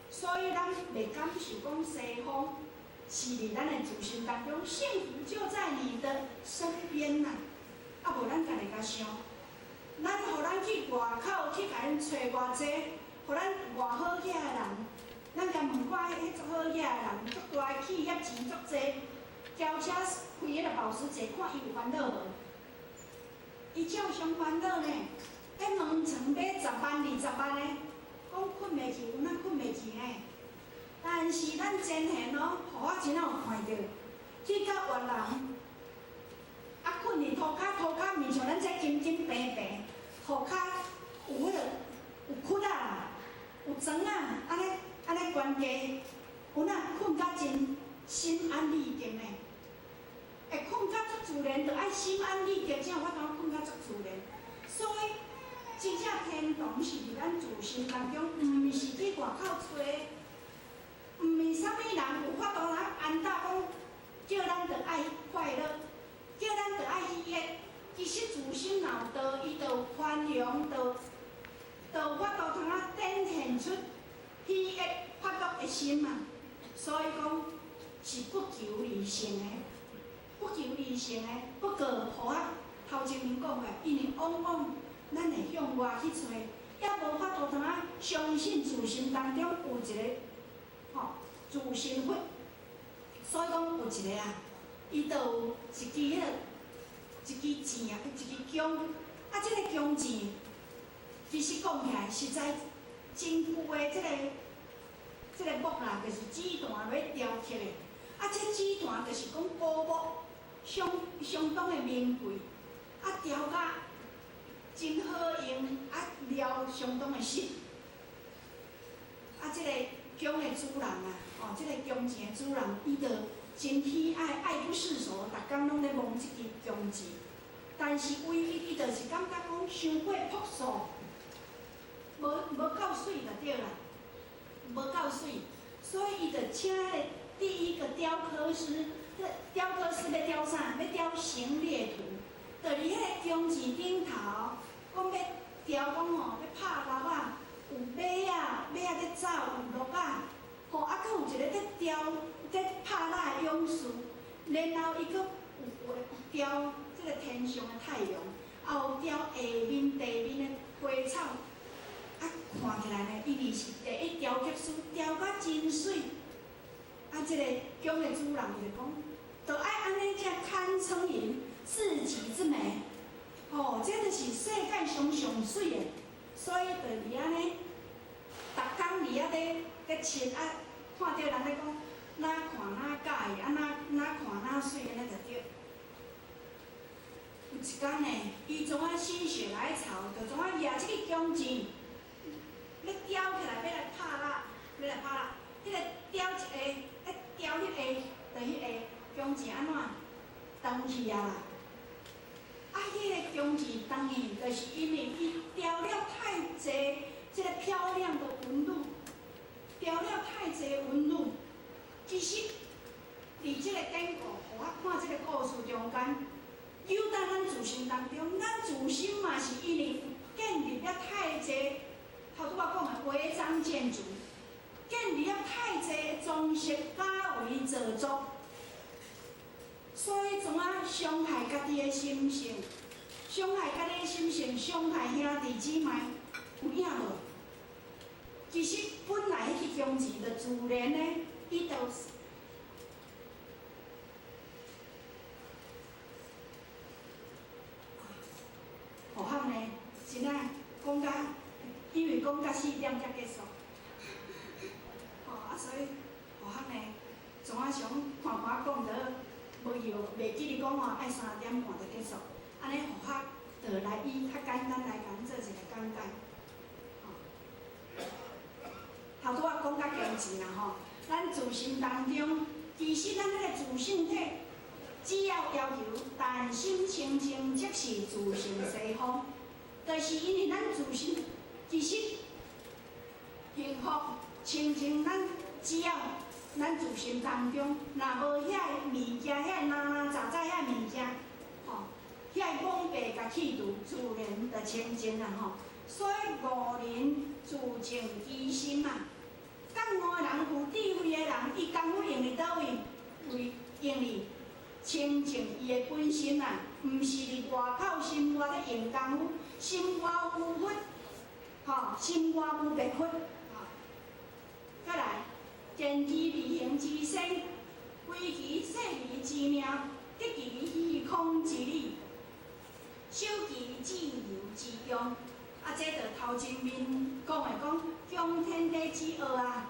所以咱袂感受講西方是佇咱的自心當中，幸福就在你的身邊呐。啊，無咱家己共想，咱予咱去外口去共𪜶揣偌濟，予咱偌好額的人，咱共問看彼足好額的人，足大的企業錢足濟，轎車開彼個保時捷，看伊有煩惱無？伊照常煩惱呢。彼兩層買十萬、20萬的，講睏袂去，有哪睏袂去呢？但是咱前賢哦，予我真正有看著，去到越南，啊，睏佇塗跤，塗跤毋像咱這金金平平，塗跤有彼个有窟仔啦，有磚仔，按呢按呢懸低，有哪睏甲真心安理得呢？會睏甲足自然，就愛心安理得，才有法度睏甲足自然。所以，真正天堂是佇咱自心當中，毋是去外口揣。毋是啥物人有法度通安搭講，叫咱著愛快樂，叫咱著愛喜悅。其實自心若有道，伊就有寬容，就有法度通啊展現出喜悅、快樂的心啊。所以講是不求而成的，不求而成的。不過，予我頭前面講的，因為往往咱會向外去揣，也無法度通啊相信自心當中有一個吼自心佛。所以講有一個啊，伊就有一支彼个一支箭啊，一支弓。啊，這个弓箭其實講起來實在真舊的這個木啦，就是紫檀落雕刻的。啊，這紫檀就是講古木，相相當的名貴，啊，雕甲真好用，啊，料相當的實。啊，這個弓的主人啊，哦，這個弓箭的主人，伊就真喜愛，愛不釋手，逐工攏咧摸這支弓箭。但是唯一伊就是感覺講傷過樸素，無夠媠就對啦，無夠媠，所以伊就請彼個第一個雕刻師，雕刻師欲雕啥？欲雕行獵圖，就佇彼個弓箭頂頭，講欲雕講吼，欲拍獵仔，有馬仔，馬仔咧走，有鹿仔，吼，啊，閣有一個咧雕咧拍獵的勇士，然後伊閣有畫雕這個天上的太陽，也有雕下面地面的花草，啊，看起來呢，伊是第一雕刻師，雕甲真媠。啊，這個弓的主人伊就講，就愛按呢才堪稱吟至極之美，吼，這就是世界上上媠的，所以就佇按呢，逐工佇遐咧咧穿啊，看著人咧講，哪看哪佮意，啊哪哪看哪媠，按呢就對。有一工呢，伊怎啊心血來潮，就怎啊舉這个弓箭，欲雕起來，欲來拍獵，欲來拍獵，彼个雕一下，咧雕彼个，就彼个弓箭按怎斷去啊啦？啊，彼个弓箭斷去，就是因為伊雕了太濟這个漂亮的紋路，雕了太濟紋路。其實，佇這个典故，予我看這个故事中間，由在咱自心當中，咱自心嘛是因為有建立了太濟，頭拄仔講的違章建築，建立了太濟裝飾加為造作，所以怎啊傷害家己的心性，傷害家己的心性，傷害兄弟姊妹，有影無？其實本來彼支弓箭就自然呢，伊就。何況呢，真到4點才結束。吼啊，所以和學呢，總仔想看看講著無要，袂記得講吼愛3點半就結束，按呢和學就來以較簡單來共阮做一個講解。吼，頭拄仔講較堅持啦吼，咱自心當中，其實咱彼個自性體，只要要求但心清淨，即是自性西方。就是因為咱自心其實幸福清淨，咱只要咱自心當中，若無遐个物件，遐個林林雜雜遐物件，吼，遐個妄白共去除，自然就清淨啦吼。所以悟人自淨其心啊，覺悟的人有智慧的人，伊功夫用佇佗位？為用佇清淨伊的本心啊，毋是佇外口心外咧用功夫，心外無佛，吼，心外無別佛，吼。再來，見機未行之先，歸其細微之妙，得其虛空之理，守其自由之用。啊，這就頭前面講的講，將天地之奧啊，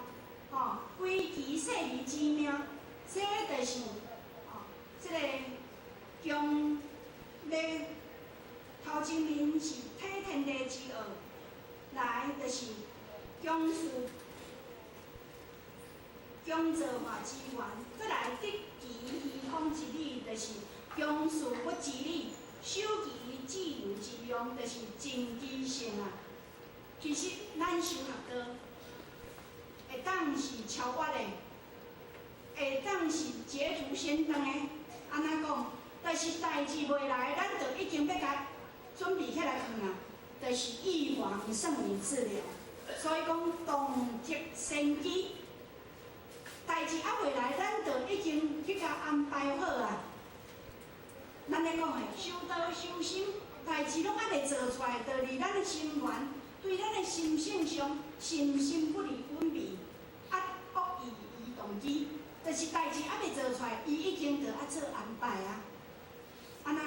吼，歸其細微之妙，這就是。這個將咧頭前面是體天地之奧，來就是將事將造化之源，閣來得其虛空之理，就是將事物之理，守其自由之用，就是淨其性啊。其實咱修學道，會當是超越的，會當是捷足先登的。按怎講？但是代誌未來，咱就已經欲共準備起來囥啊，就是預防勝於治療。所以講，動則先機，代誌猶未來，咱就已經去共安排好啊。咱咧講的修道修心，代誌攏猶未做出來，就佇咱的心源，對咱的心性上，心心不離本味，啊，惡意於動機。就是代誌猶未做出來，伊已經就愛做安排啊。按怎？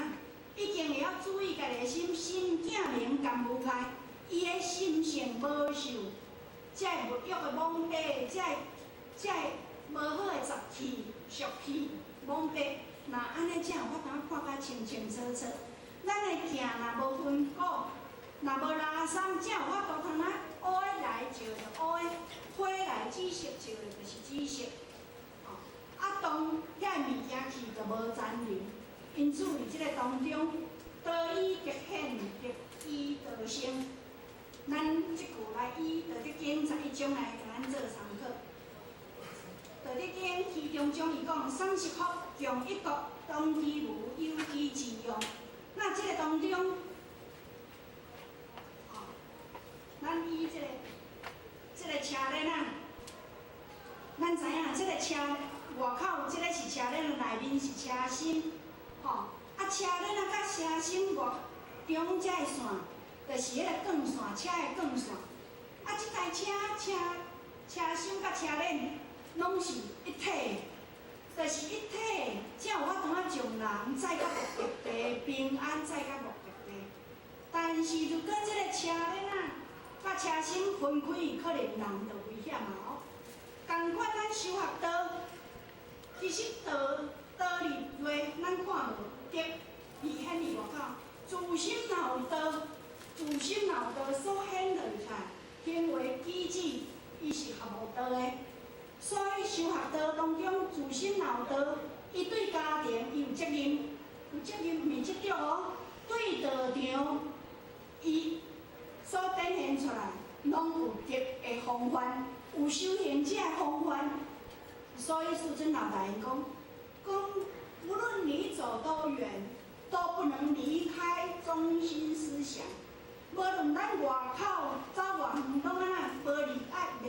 已經會曉注意家己的心，心鏡明甘無礙，伊的心性無受這個物欲的蒙蔽，這個無好的雜氣、俗氣蒙蔽。若按呢才有法度看甲清清楚楚。咱的鏡若無分鼓，若無拉衫，才有法度通啊烏的來照著烏的，火來紫色照的就是紫色。啊，當遐物件去就無殘留，因此佇這個當中，道以德顯，德以道成。咱這句來以《道德經》11章來共咱做參考。《道德經》其中章伊講：喪十福，強一國，當其無，有其之用。那這個當中，哦，咱以這個車輪仔，咱知影這個車外口這個是車輪，內面是車心，吼，啊車輪仔佮車心外中這個線，就是彼個鋼線，車的鋼線。啊，這台車車心佮車輪攏是一體的，就是一體的，才有法度仔將人載到目的地，平安載到目的地。但是如果這個車輪仔佮車心分開，可能人就危險啊！哦，仝款咱修學道，其實道道佇內，咱看無德，伊顯佇外口。自心若有道，自心若有道所顯露出來，行為舉止，伊是合乎道的。所以修學道當中，自心若有道，伊對家庭伊有責任，有責任毋是執著哦。對道場，伊所展現出來，攏有德的風範，有修行者的風範。所以師尊老大人講，講無論你走多遠，都不能離開中心思想。無論咱外口走偌遠，攏按怎無離愛袂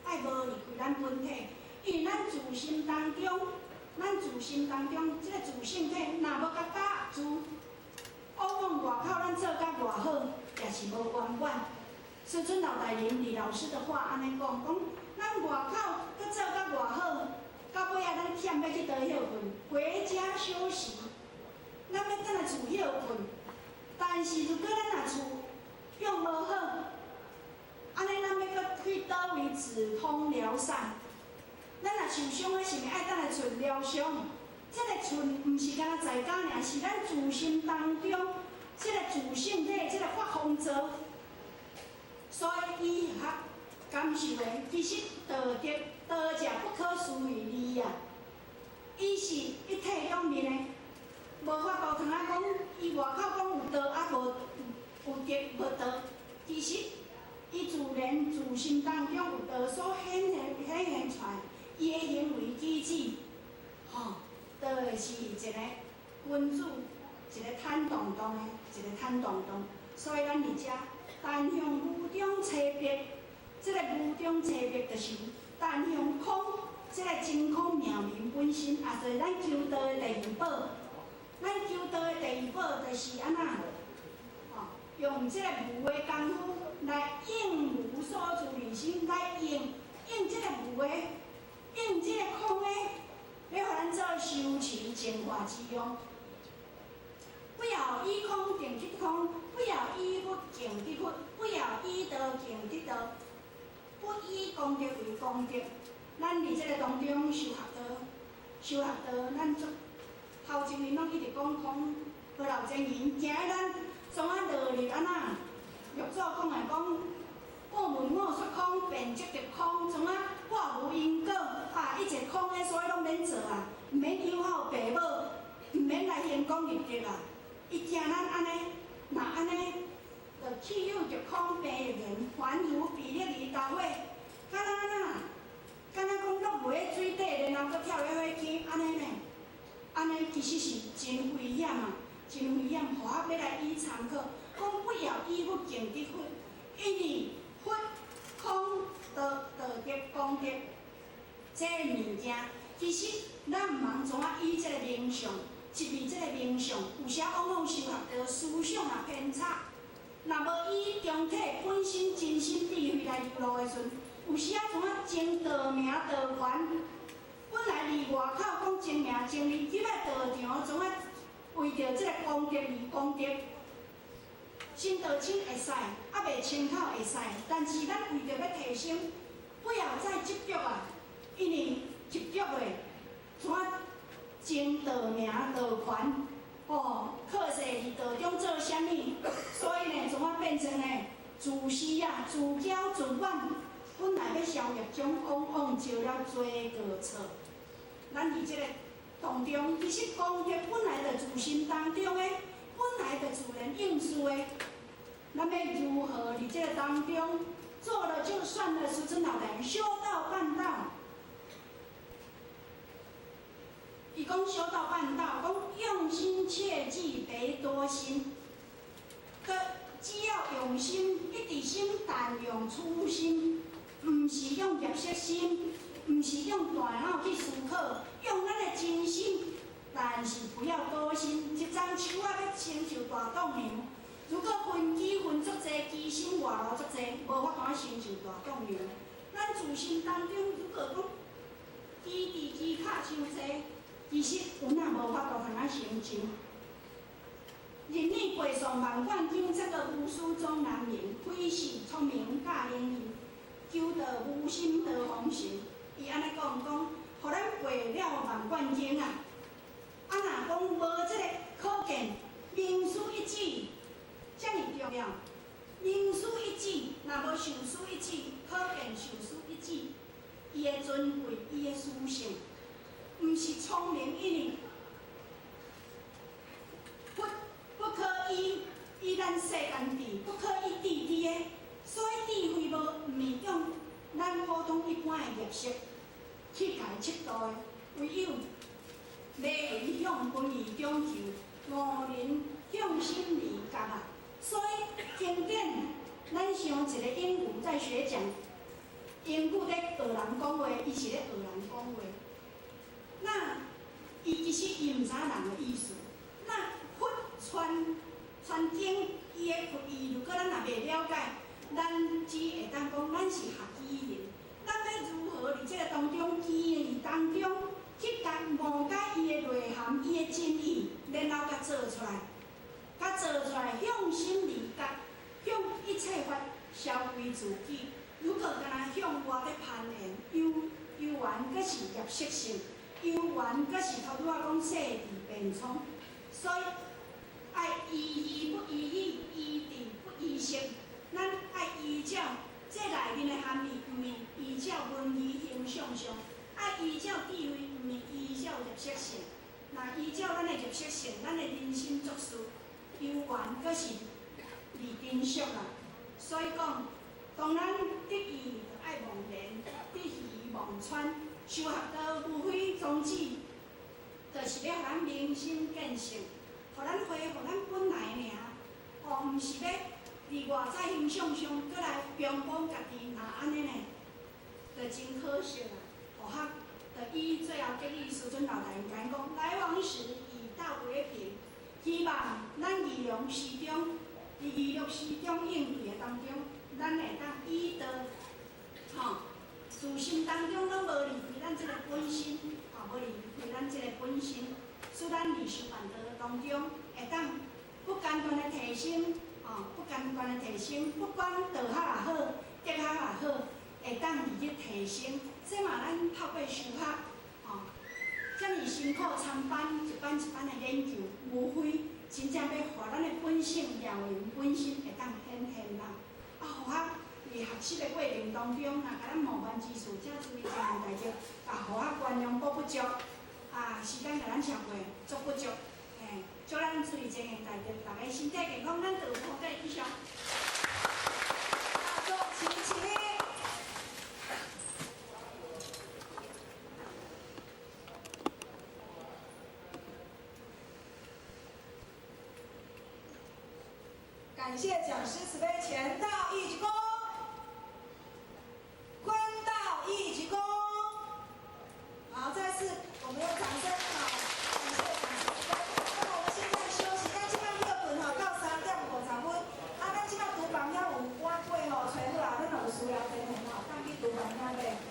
愛無離開咱本體，因為咱自心當中，咱自心當中這個自性體，若無共把住，往往外口咱做甲偌好，也是無圓滿。師尊老大人李老師的話按呢講，講咱外口閣做甲偌好，到尾仔咱忝欲去佗歇睏，回家休息，咱欲轉來厝歇睏。但是如果咱若厝用無好，按呢，咱欲閣去佗位止痛療傷？咱若受傷的，是毋是愛等來揣療傷？這个揣毋是干焦在家爾，是咱自心當中，這个自性體，這个發風座。所以伊學感受的，其實道德道者不可思議啊！伊是一體兩面的，無法度通仔講，伊外口講有道啊，無有德無道。其實伊自然自心當中有道所顯現出來，伊的行為舉止，吼，都會是一個君子，一個坦蕩蕩的，一個坦蕩蕩。所以咱佇遮但向無中差別，這个無中差別就是但向空，這个真空妙明本身，也就是咱求道的第二寶。咱求道的第二寶就是按怎？吼，用這个無的功夫來應無所住而生，來應這个無的，應這个空的，欲予咱做修持淨化之用。不要以空定得空，不要以佛境得佛，不要以道境得道，不以功德為功德。咱佇這个當中修學道，修學道，咱做頭前面攏一直講空，無留前言，驚咱創啊落入按怎？六祖講的講，我聞我說空，便即得空，創啊我無因果啊，一切空的，所以攏免做啊，毋免有孝爸母，毋免來行功立德啊。伊驚咱按呢，若按呢，就去有著空病緣，凡夫彼力而投火，敢若按怎？敢若講落袂喺水底，然後閣跳入火坑，按呢呢？按呢其實是真危險啊，真危險！互我欲來以參考，講不要以佛境得佛，因為佛空道道德功德這个物件，其實咱毋通創啊以這个名相。一味這个名相，有時往往修學著思想也偏差。若無以中體本身真心智慧來入路的時陣，有時仔創啊爭道名道權，本來佇外口講爭名爭利，入來道場創啊為著這个功德而功德，身道清會使，猶未清口會使，但是咱為著欲提升，不要再執著啊，因為執著的創啊爭道名道權，哦，靠勢佇道中做啥物？所以呢，怎啊變成呢？自私啊，自驕自滿，本來欲消業障，往往招了罪過錯。咱佇這个當中，其實功德本來就自心當中的，本來就自然應事的。咱欲如何佇這個當中做了就算了，師尊老人修道辦道。伊講修道辦道，講用心切記，別多心。閣只要用心，一直心，但用初心，毋是用業識心，毋是用大腦去思考，用咱的真心，但是不要多心。一欉樹仔欲成就大棟梁，如果分機分足濟，機心外露足濟，無法度成就大棟梁。咱自心當中，如果講機智機巧傷濟，其實有哪無法度通仔成就？日語背誦萬貫經，這个無師終難明，非是聰明教靈驗，求道無心得奉神。伊按呢講講，予咱背了萬貫經啊！啊，若講無這个可見，明師一指，遮爾重要。明師一指，若無授師一指，可見授師一指，伊的尊貴，伊的殊勝，毋是聰明，因為不不可以以咱世間智，不可以智智的，所以智慧無毋是用咱普通一般的業識去共伊測度的，唯有迷向分義中求，五人向心而覺啊。所以經典，咱想一個英語在學講，英語咧學人講話，伊是咧學人講話。那伊其實伊毋知影人的意思。那佛傳傳經，伊的佛意，如果咱若袂了解，咱只會當講咱是學語言。咱欲如何佇這個當中，語言當中去共誤解伊的內涵、伊的真意，然後共做出來，共做出來，向心而覺，向一切法消歸。開自己。如果干焦向外咧攀緣，有有緣閣是業識性，有緣閣是頭拄仔講世智辯聰，所以愛依義不依語，依智不依識。咱愛依照這內面的含義，毋是依照文字形象上，愛依照智慧，毋是依照業識性。若依照咱的業識性，咱的人生做事，有緣閣是離真相啦。所以講，當咱得意就愛忘言，得魚忘川，修學道無非宗旨，就是欲予咱明心見性，予咱恢復咱本來爾。哦，毋是欲佇外在形象上，閣來標榜家己，若按呢呢，就真可惜啦。哦哈，就以最後結語，師尊老大人講，來往時以道為憑，希望咱儀容時中，佇娛樂時中應對的當中，咱會當以道，吼，自心當中攏無離開咱這个本心，吼，無離開咱這个本心，使咱佇修辦道當中會當不間斷的提升，吼，不間斷的提升，不管道學也好，德學也好，會當佇咧提升。這嘛咱透過修學，吼，遮爾辛苦參班一班一班的研究，無非真正欲予咱的本性、了明本心會當顯現啦。啊，予學佇學習的過程當中，若共咱冒犯之處，請注意莊嚴大德，啊，予學原諒補不足，啊，時間共咱超過，足不足，嘿，祝咱注意莊嚴大德，大家身體健康，咱就有福德以上。大眾齊起立。感謝講師慈悲前道一鞠躬，坤道一鞠躬。好，再次我們用掌聲好，感謝講師慈悲。那麼我們現在休息，咱這擺歇睏吼到3點50分。啊，咱這擺廚房遐有碗粿吼，揣好啊，咱若有需要的吼，當去廚房遐買。